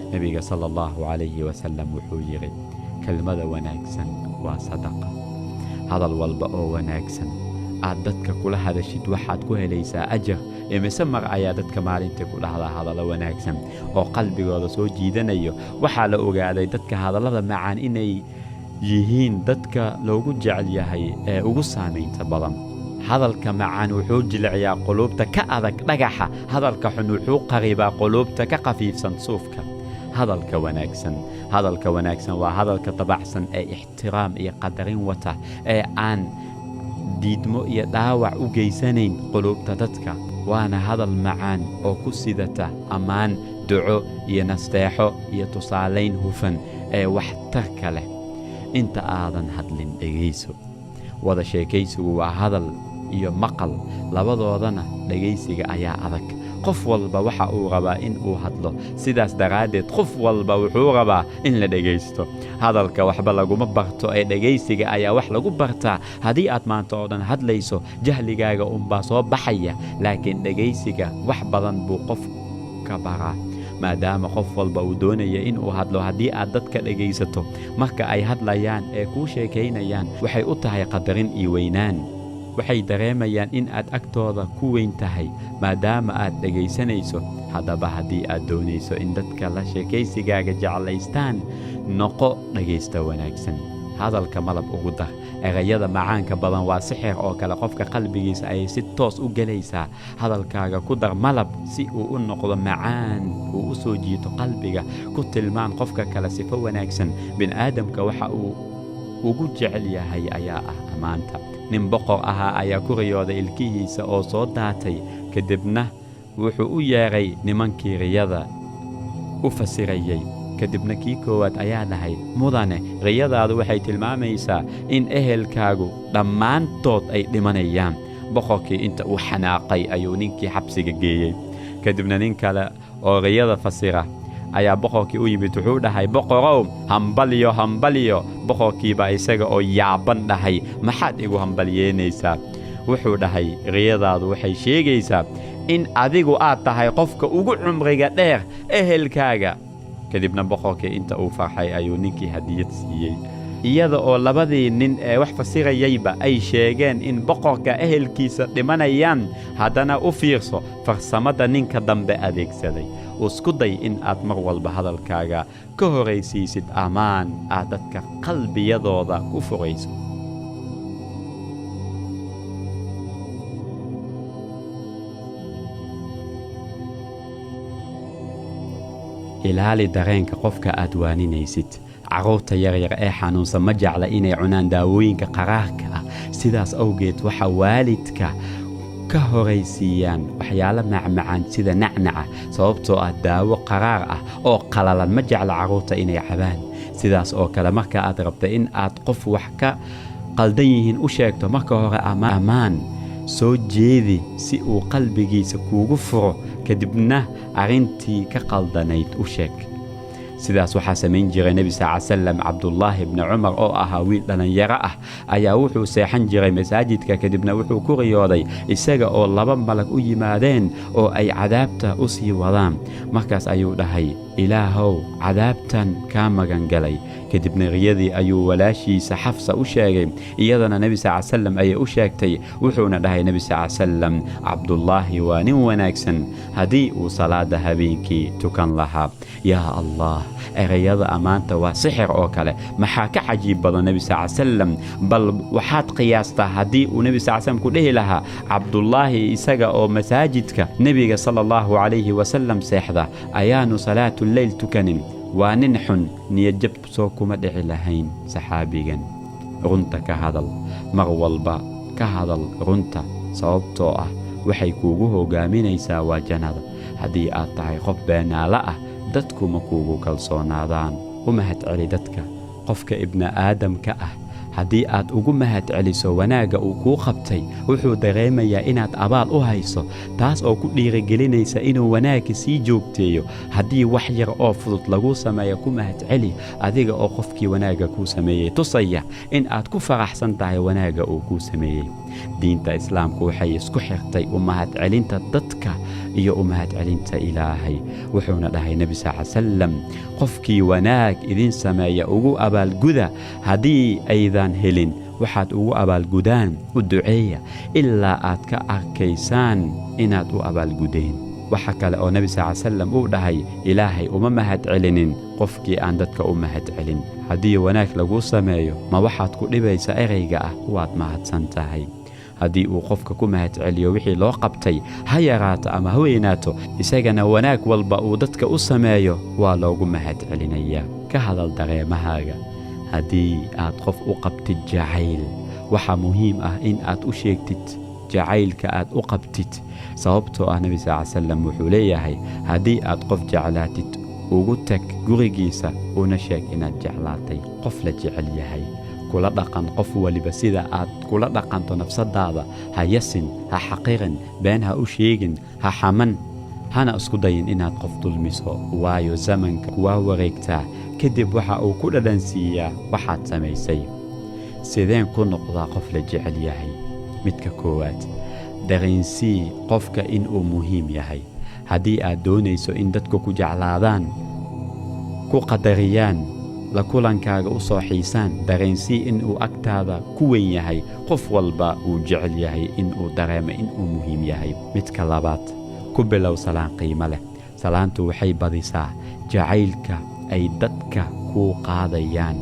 Nebiga sala allahu calayhi wasalam wuxuu yidhi, kelmada wanaagsan waa sadaqa. Hadal walba oo wanaagsan aad dadka kula hadashid waxaad ku helaysaa ajar. Imise mar ayaa dadka maalintii ku dhahdaa hadallo wanaagsan oo qalbigooda soo jiidanayo? Waxaa la ogaaday dadka hadallada macaan inay yihiin dadka loogu jecel yahay ee ugu saamaynta badan. Hadalka macaan wuxuu jilciyaa quluubta ka adag dhagaxa. Hadalka xun wuxuu qaribaa quluubta ka khafiifsan suufka. Hadalka wanaagsan, hadalka wanaagsan waa hadalka dabacsan ee ixtiraam iyo qadarin wata ee aan diidmo iyo dhaawac u geysanayn quluubta dadka, waana hadal macaan oo ku sidata ammaan, duco iyo nasteexo iyo tusaalayn hufan ee waxtarka leh. Inta aadan hadlin dhegayso. Wada sheekaysigu waa hadal iyo maqal, labadoodana dhegaysiga ayaa adag. Qof walba waxa uu rabaa in uu hadlo, sidaas daraaddeed qof walba wuxuu rabaa in la dhegaysto. Hadalka waxba laguma barto ee dhegaysiga ayaa wax lagu bartaa. Haddii aad maanta oo dhan hadlayso, jahligaaga unbaa soo baxaya, laakiin dhegaysiga wax badan buu qof ka baraa. Maadaama qof walba uu doonaya in uu hadlo, haddii aad dadka dhegaysato marka ay hadlayaan ee kuu sheekaynayaan, waxay u tahay qadarin iyo weynaan. Waxay dareemayaan in aad agtooda ku weyn tahay maadaama aad dhegaysanayso. Haddaba haddii aad doonayso in dadka la sheekaysigaaga jeclaystaan, noqo dhegaysta wanaagsan. Hadalka malab ugu dar. Erayada macaanka badan waa sixir oo kale, qofka qalbigiisa ayay si toos u gelaysaa. Hadalkaaga ku dar malab si uu u noqdo macaan, uu u soo jiito qalbiga. Ku tilmaan qofka kale sifo wanaagsan. Bini'aadamka waxa uu ugu jecel yahay ayaa ah ammaanta. Nin boqor ahaa ayaa ku riyooday ilkihiisa oo soo daatay. Kadibna wuxuu u yeedhay nimankii riyada u fasirayey. Kadibna kii koowaad ayaa dhahay, mudane, riyadaadu waxay tilmaamaysaa in ehelkaagu dhammaantood ay dhimanayaan. Boqorkii inta uu xanaaqay ayuu ninkii xabsiga geeyey. Kadibna nin kale oo riyada fasira ayaa boqorkii u yimid. Wuxuu dhahay, boqorow, hambalyo, hambalyo. Boqorkiibaa isaga oo yaaban dhahay, maxaad igu hambalyeynaysaa? Wuxuu dhahay, riyadaadu waxay sheegaysaa in adigu aad tahay qofka ugu cumriga dheer ehelkaaga. Kadibna boqorkii inta uu farxay ayuu ninkii hadiyad siiyey, iyada oo labadii nin ee wax fasirayayba ay sheegeen in boqorka ehelkiisa dhimanayaan. Haddana u fiirso farsamada ninka dambe adeegsaday. Isku day in aad mar walba hadalkaaga ka horaysiisid ammaan aad dadka qalbiyadooda ku furayso. Ilaali dareenka qofka aad waaninaysid. Carruurta yaryar ee xanuunsan ma jecla inay cunaan daawooyinka qaraarka ah. Sidaas awgeed waxaa waalidka ka horaysiiyaan waxyaalo macmacaan sida nacnaca, sababtoo ah daawo qaraar ah oo qalalan ma jecla carruurta inay cabaan. Sidaas oo kale, marka aad rabta in aad qof wax ka qaldan yihiin u sheegto, marka hore ammaan soo jeedi si uu qalbigiisa kuugu furo, kadibna arrintii ka qaldanayd u sheeg. Sidaas waxaa samayn jiray Nebi sal salam. Cabdullaahi bni Cumar oo ahaa wiil dhallinyaro ah ayaa wuxuu seexan jiray masaajidka. Kadibna wuxuu ku riyooday isaga oo laba malag u yimaadeen oo ay cadaabta u sii wadaan. Markaas ayuu dhahay, Ilaahow, cadaabtan kaa magangalay. Kadibna riyadii ayuu walaashiisa Xafsa u sheegay, iyadana Nebi sal salam ayay u sheegtay. Wuxuuna dhahay Nebi sal salam, Cabdullaahi waa nin wanaagsan haddii uu salaada habeenkii tukan lahaa. Yaa Allah, ereyada ammaanta waa sixir oo kale. Maxaa ka cajiib badan Nebi sal salam? Bal waxaad qiyaastaa haddii uu Nebi sal slam ku dhihi lahaa, Cabdullaahi isaga oo masaajidka Nebiga sala allahu calayhi wasalam seexda ayaanu salaatuleyl tukanin, waa nin xun, niyadjab soo kuma dhici lahayn saxaabigan. Runta ka hadal. Mar walba ka hadal runta, sababtoo ah waxay kuugu hoggaaminaysaa waa jannada. Haddii aad tahay qof beenaalo ah, dadku ma kuugu kalsoonaadaan. U mahadceli dadka. Qofka ibni aadamka ah haddii aad ugu mahadceliso wanaagga uu kuu qabtay, wuxuu dareemayaa inaad abaal u hayso, taas oo ku dhiirigelinaysa inuu wanaagga sii joogteeyo. Haddii wax yar oo fudud laguu sameeyo, ku mahadceli, adiga oo qofkii wanaagga kuu sameeyey tusaya in aad ku faraxsan tahay wanaagga uu kuu sameeyey. Diinta Islaamku waxay isku xirtay u mahadcelinta dadka iyo u mahadcelinta Ilaahay. Wuxuuna dhahay Nebi sal salam, qofkii wanaag idin sameeya ugu abaalguda, haddii aydan helin waxaad ugu abaalgudaan, u duceeya ilaa aad ka arkaysaan inaad u abaalgudeen. Waxa kale oo Nebi sal salam uu dhahay, Ilaahay uma mahadcelinin qofkii aan dadka u mahadcelin. Haddii wanaag laguu sameeyo, ma waxaad ku dhibaysa ereyga ah waad mahadsan tahay? Haddii uu qofka ku mahadceliyo wixii loo qabtay, ha yaraato ama ha weynaato, isagana wanaag walba uu dadka u sameeyo waa loogu mahadcelinayaa. Ka hadal dareemahaaga. Haddii aad qof u qabtid jacayl, waxaa muhiim ah in aad u sheegtid jacaylka aad u qabtid, sababtoo ah Nebi sal salam wuxuu leeyahay, haddii aad qof jeclaatid, ugu tag gurigiisa una sheeg inaad jeclaatay. Qof la jecel yahay kula dhaqan qof waliba sida aad kula dhaqanto nafsadaada. Ha yasin, ha xaqirin, been ha u sheegin, ha xaman, hana isku dayin inaad qof dulmiso, waayo zamanka waa wareegtaa, kadib waxa uu ku dhadhansiiyaa waxaad samaysay. Sideen ku noqdaa qof la jecel yahay? Midka koowaad, dareensii qofka inuu muhiim yahay. Haddii aad doonayso in dadku ku jeclaadaan, ku qadariyaan, la kulankaaga u soo xiisaan, dareensii inuu agtaada ku weyn yahay. Qof walba uu jecel yahay inuu dareemo inuu muhiim yahay. Midka labaad, ku bilow salaan qiimo leh. Salaantu waxay badisaa jacaylka ay dadka kuu qaadayaan.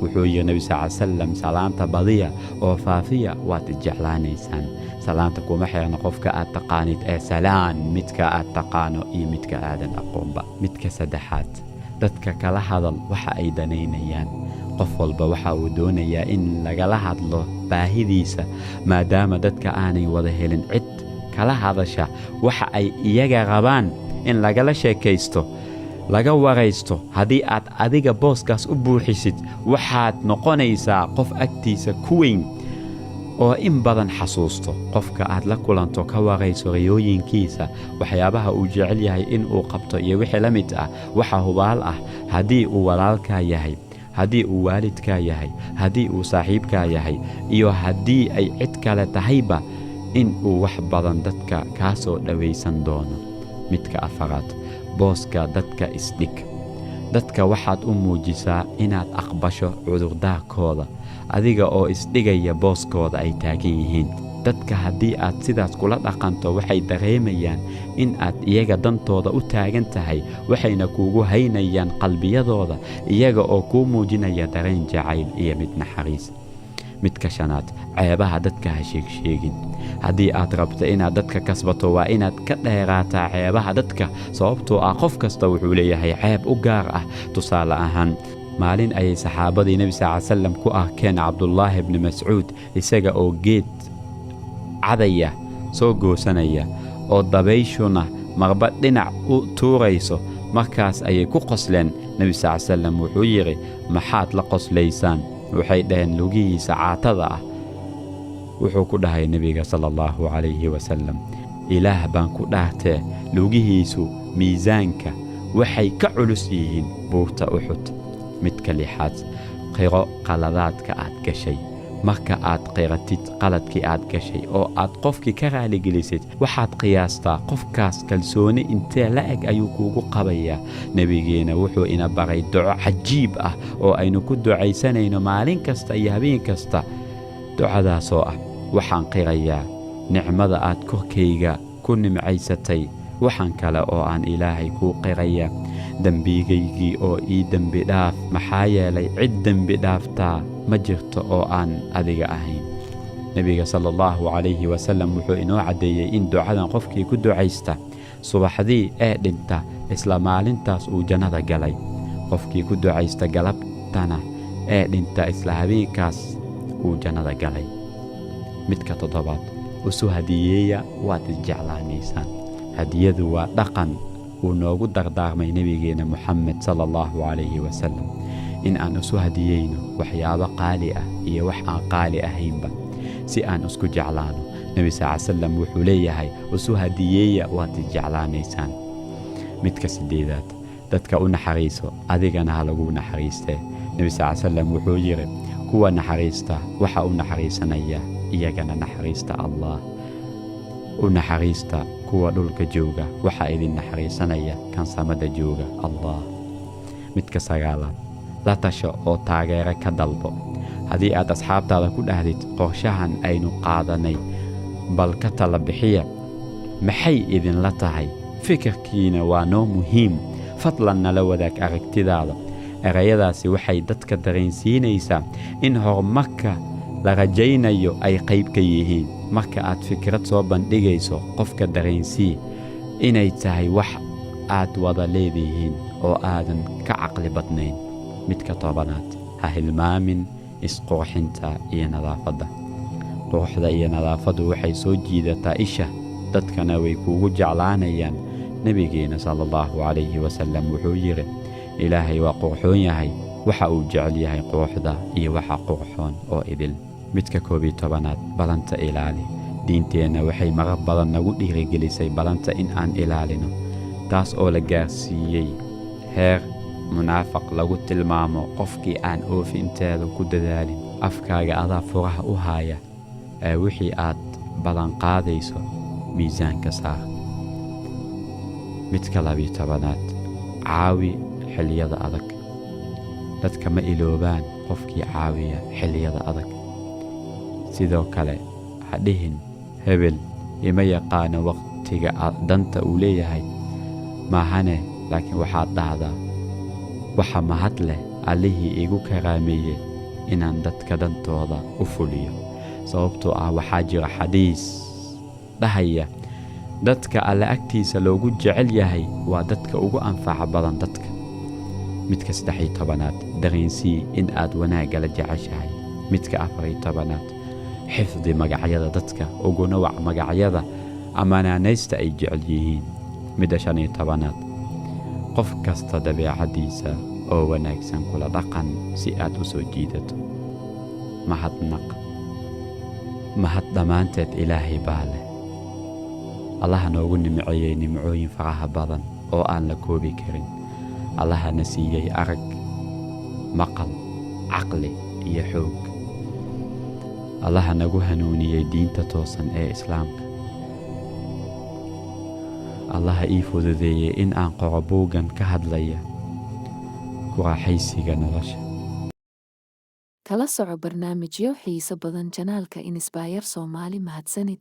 Wuxuu yidhi Nebi sal salam, salaanta badiya oo faafiya, waad isjeclaanaysaan. Salaanta kuma xirna qofka aad taqaanid ee salaan midka aad taqaano iyo midka aadan aqoonba. Midka saddexaad, dadka kala hadal waxa ay danaynayaan. Qof walba waxa uu doonayaa in lagala hadlo baahidiisa. Maadaama dadka aanay wada helin cid kala hadasha waxa ay iyaga rabaan in lagala sheekaysto, laga waraysto, haddii aad adiga booskaas u buuxisid, waxaad noqonaysaa qof agtiisa ku weyn oo in badan xasuusto. Qofka aad la kulanto ka warayso riyooyinkiisa, waxyaabaha uu jecel yahay in uu qabto iyo wixii la mid ah. Waxa hubaal ah, haddii uu walaalkaa yahay, haddii uu waalidkaa yahay, haddii uu saaxiibkaa yahay iyo haddii ay cid kale tahayba, In uu wax badan dadka kaa soo dhowaysan doono. Midka afaraad, booska dadka isdhig. Dadka waxaad u muujisaa inaad aqbasho cudurdaarkooda, adiga oo isdhigaya booskooda ay taagan yihiin. Dadka haddii aad sidaas kula dhaqanto, waxay dareemayaan in aad iyaga dantooda u taagan tahay, waxayna kuugu haynayaan qalbiyadooda, iyaga oo kuu muujinaya dareen jacayl iyo mid naxariis. Midka shanaad, ceebaha dadka ha sheegsheegin. Haddii aad rabto inaad dadka kasbato, waa inaad ka dheeraataa ceebaha dadka, sababtoo ah qof kasta wuxuu leeyahay ceeb u gaar ah. Tusaale ahaan, maalin ayay saxaabadii Nebi sal salam ku arkeen Cabdullaahi bni Mascuud isaga oo geed cadaya soo goosanaya oo dabayshuna marba dhinac u tuurayso. Markaas ayay ku qosleen. Nebi sal salam wuxuu yidhi: "Maxaad la qoslaysaan?" Waxay dhaheen: "Lugihiisa caatada ah." Wuxuu ku dhahay Nebiga sala Allahu calayhi wasalam: "Ilaah baan ku dhaartee, lugihiisu miisaanka waxay ka culus yihiin buurta Uxud." Midka lixaad, qiro qaladaadka aad gashay. Marka aad qiratid qaladkii aad gashay oo aad qofkii ka raaligelisid, waxaad qiyaastaa qofkaas kalsooni intee la eg ayuu kuugu qabayaa. Nebigeena wuxuu ina baray duco cajiib ah oo aynu ku ducaysanayno maalin kasta iyo habeen kasta, ducadaasoo ah: "Waxaan qirayaa nicmada aad korkayga ku nimcaysatay. Waxaan kale oo aan Ilaahay kuu qirayaa dembigaygii, oo ii dembi dhaaf, maxaa yeelay cid dembi dhaaftaa ma jirto oo aan adiga ahayn." Nebiga sala Allahu calayhi wasalam wuxuu inoo caddeeyey in ducadan qofkii ku ducaysta subaxdii ee dhinta isla maalintaas uu jannada galay, qofkii ku ducaysta galabtana ee dhinta isla habeenkaas uu jannada galay. Midka toddobaad, isu hadiyeeya, waad isjeclaanaysaan. Hadiyadu waa dhaqan uu noogu dardaarmay Nebigeenna Moxamed sala Allahu calayhi wasalam, in aan isu hadiyeyno waxyaabo qaali ah iyo wax aan qaali ahaynba, si aan isku jeclaano. Nebi sal salam wuxuu leeyahay: "Isu hadiyeeya, waad isjeclaanaysaan." Midka sideedaad, dadka u naxariiso, adigana ha lagu naxariistee. Nebi sal salam wuxuu yidhi: "Kuwa naxariista waxa u naxariisanaya iyagana naxariista Allah. U naxariista kuwa dhulka jooga, waxaa idin naxariisanaya kan samada jooga, Allah." Midka sagaalaad, la tasho oo taageero ka dalbo. Haddii aad asxaabtaada ku dhahdid: "Qorshahan aynu qaadanay bal ka tala bixiya, maxay idinla tahay? Fikirkiina waa noo muhiim, fadlan nala wadaag aragtidaada," erayadaasi waxay dadka dareensiinaysaa in horumarka la rajaynayo ay qayb ka yihiin. Marka aad fikrad soo bandhigayso, qofka dareensii inay tahay wax aad wada leedihiin oo aadan ka caqli badnayn. Midka 10aad, ha hilmaamin isqurxinta iyo nadaafadda. Quruxda iyo nadaafaddu waxay soo jiidataa isha, dadkana way kuugu jeclaanayaan. Nebigeena sala Allahu calayhi wasalam wuxuu yidhi: "Ilaahay waa qurxoon yahay, waxa uu jecel yahay quruxda iyo waxa qurxoon oo idil." Midka 11aad, balanta ilaali. Diinteenna waxay marar badan nagu dhiirigelisay balanta in aan ilaalino, taas oo la gaarsiiyey heer munaafaq lagu tilmaamo qofkii aan oofinteeda ku dadaalin. Afkaaga adaa furaha u haaya ee wixii aad ballanqaadayso miisaanka saar. Midka 12aad, caawi xilliyada adag. Dadka ma iloobaan qofkii caawiya xilliyada adag. Sidoo kale, ha dhihin: "Hebel ima yaqaano waqtiga danta uu leeyahay maahane," laakiin waxaad dhahdaa: "Waxa mahad leh Allihii igu karaameeyey inaan dadka dantooda u fuliyo," sababtoo ah waxaa jira xadiis dhahaya: dadka Alle agtiisa loogu jecel yahay waa dadka ugu anfaca badan dadka. Midka 13aad, dareensii in aad wanaagga la jeceshahay. Midka 14aad, xifdi magacyada dadka, uguna wac magacyada ama naanaysta ay jecel yihiin. Midda 15aad, qof kasta dabeecaddiisa oo wanaagsan kula dhaqan si aad u soo jiidato. Mahadnaq. Mahad dhammaanteed Ilaahay baa leh, Allaha noogu nimceeyey nimcooyin faraha badan oo aan la koobi karin, Allahana siiyey arag, maqal, caqli iyo xoog. Allaha nagu hanuuniyey diinta toosan ee Islaamka. Allaha ii fududeeyey in aan qoro buuggan ka hadlaya ku raaxaysiga nolosha. Kala soco barnaamijyo xiiso badan janaalka Inspire Soomaali. Mahadsanid.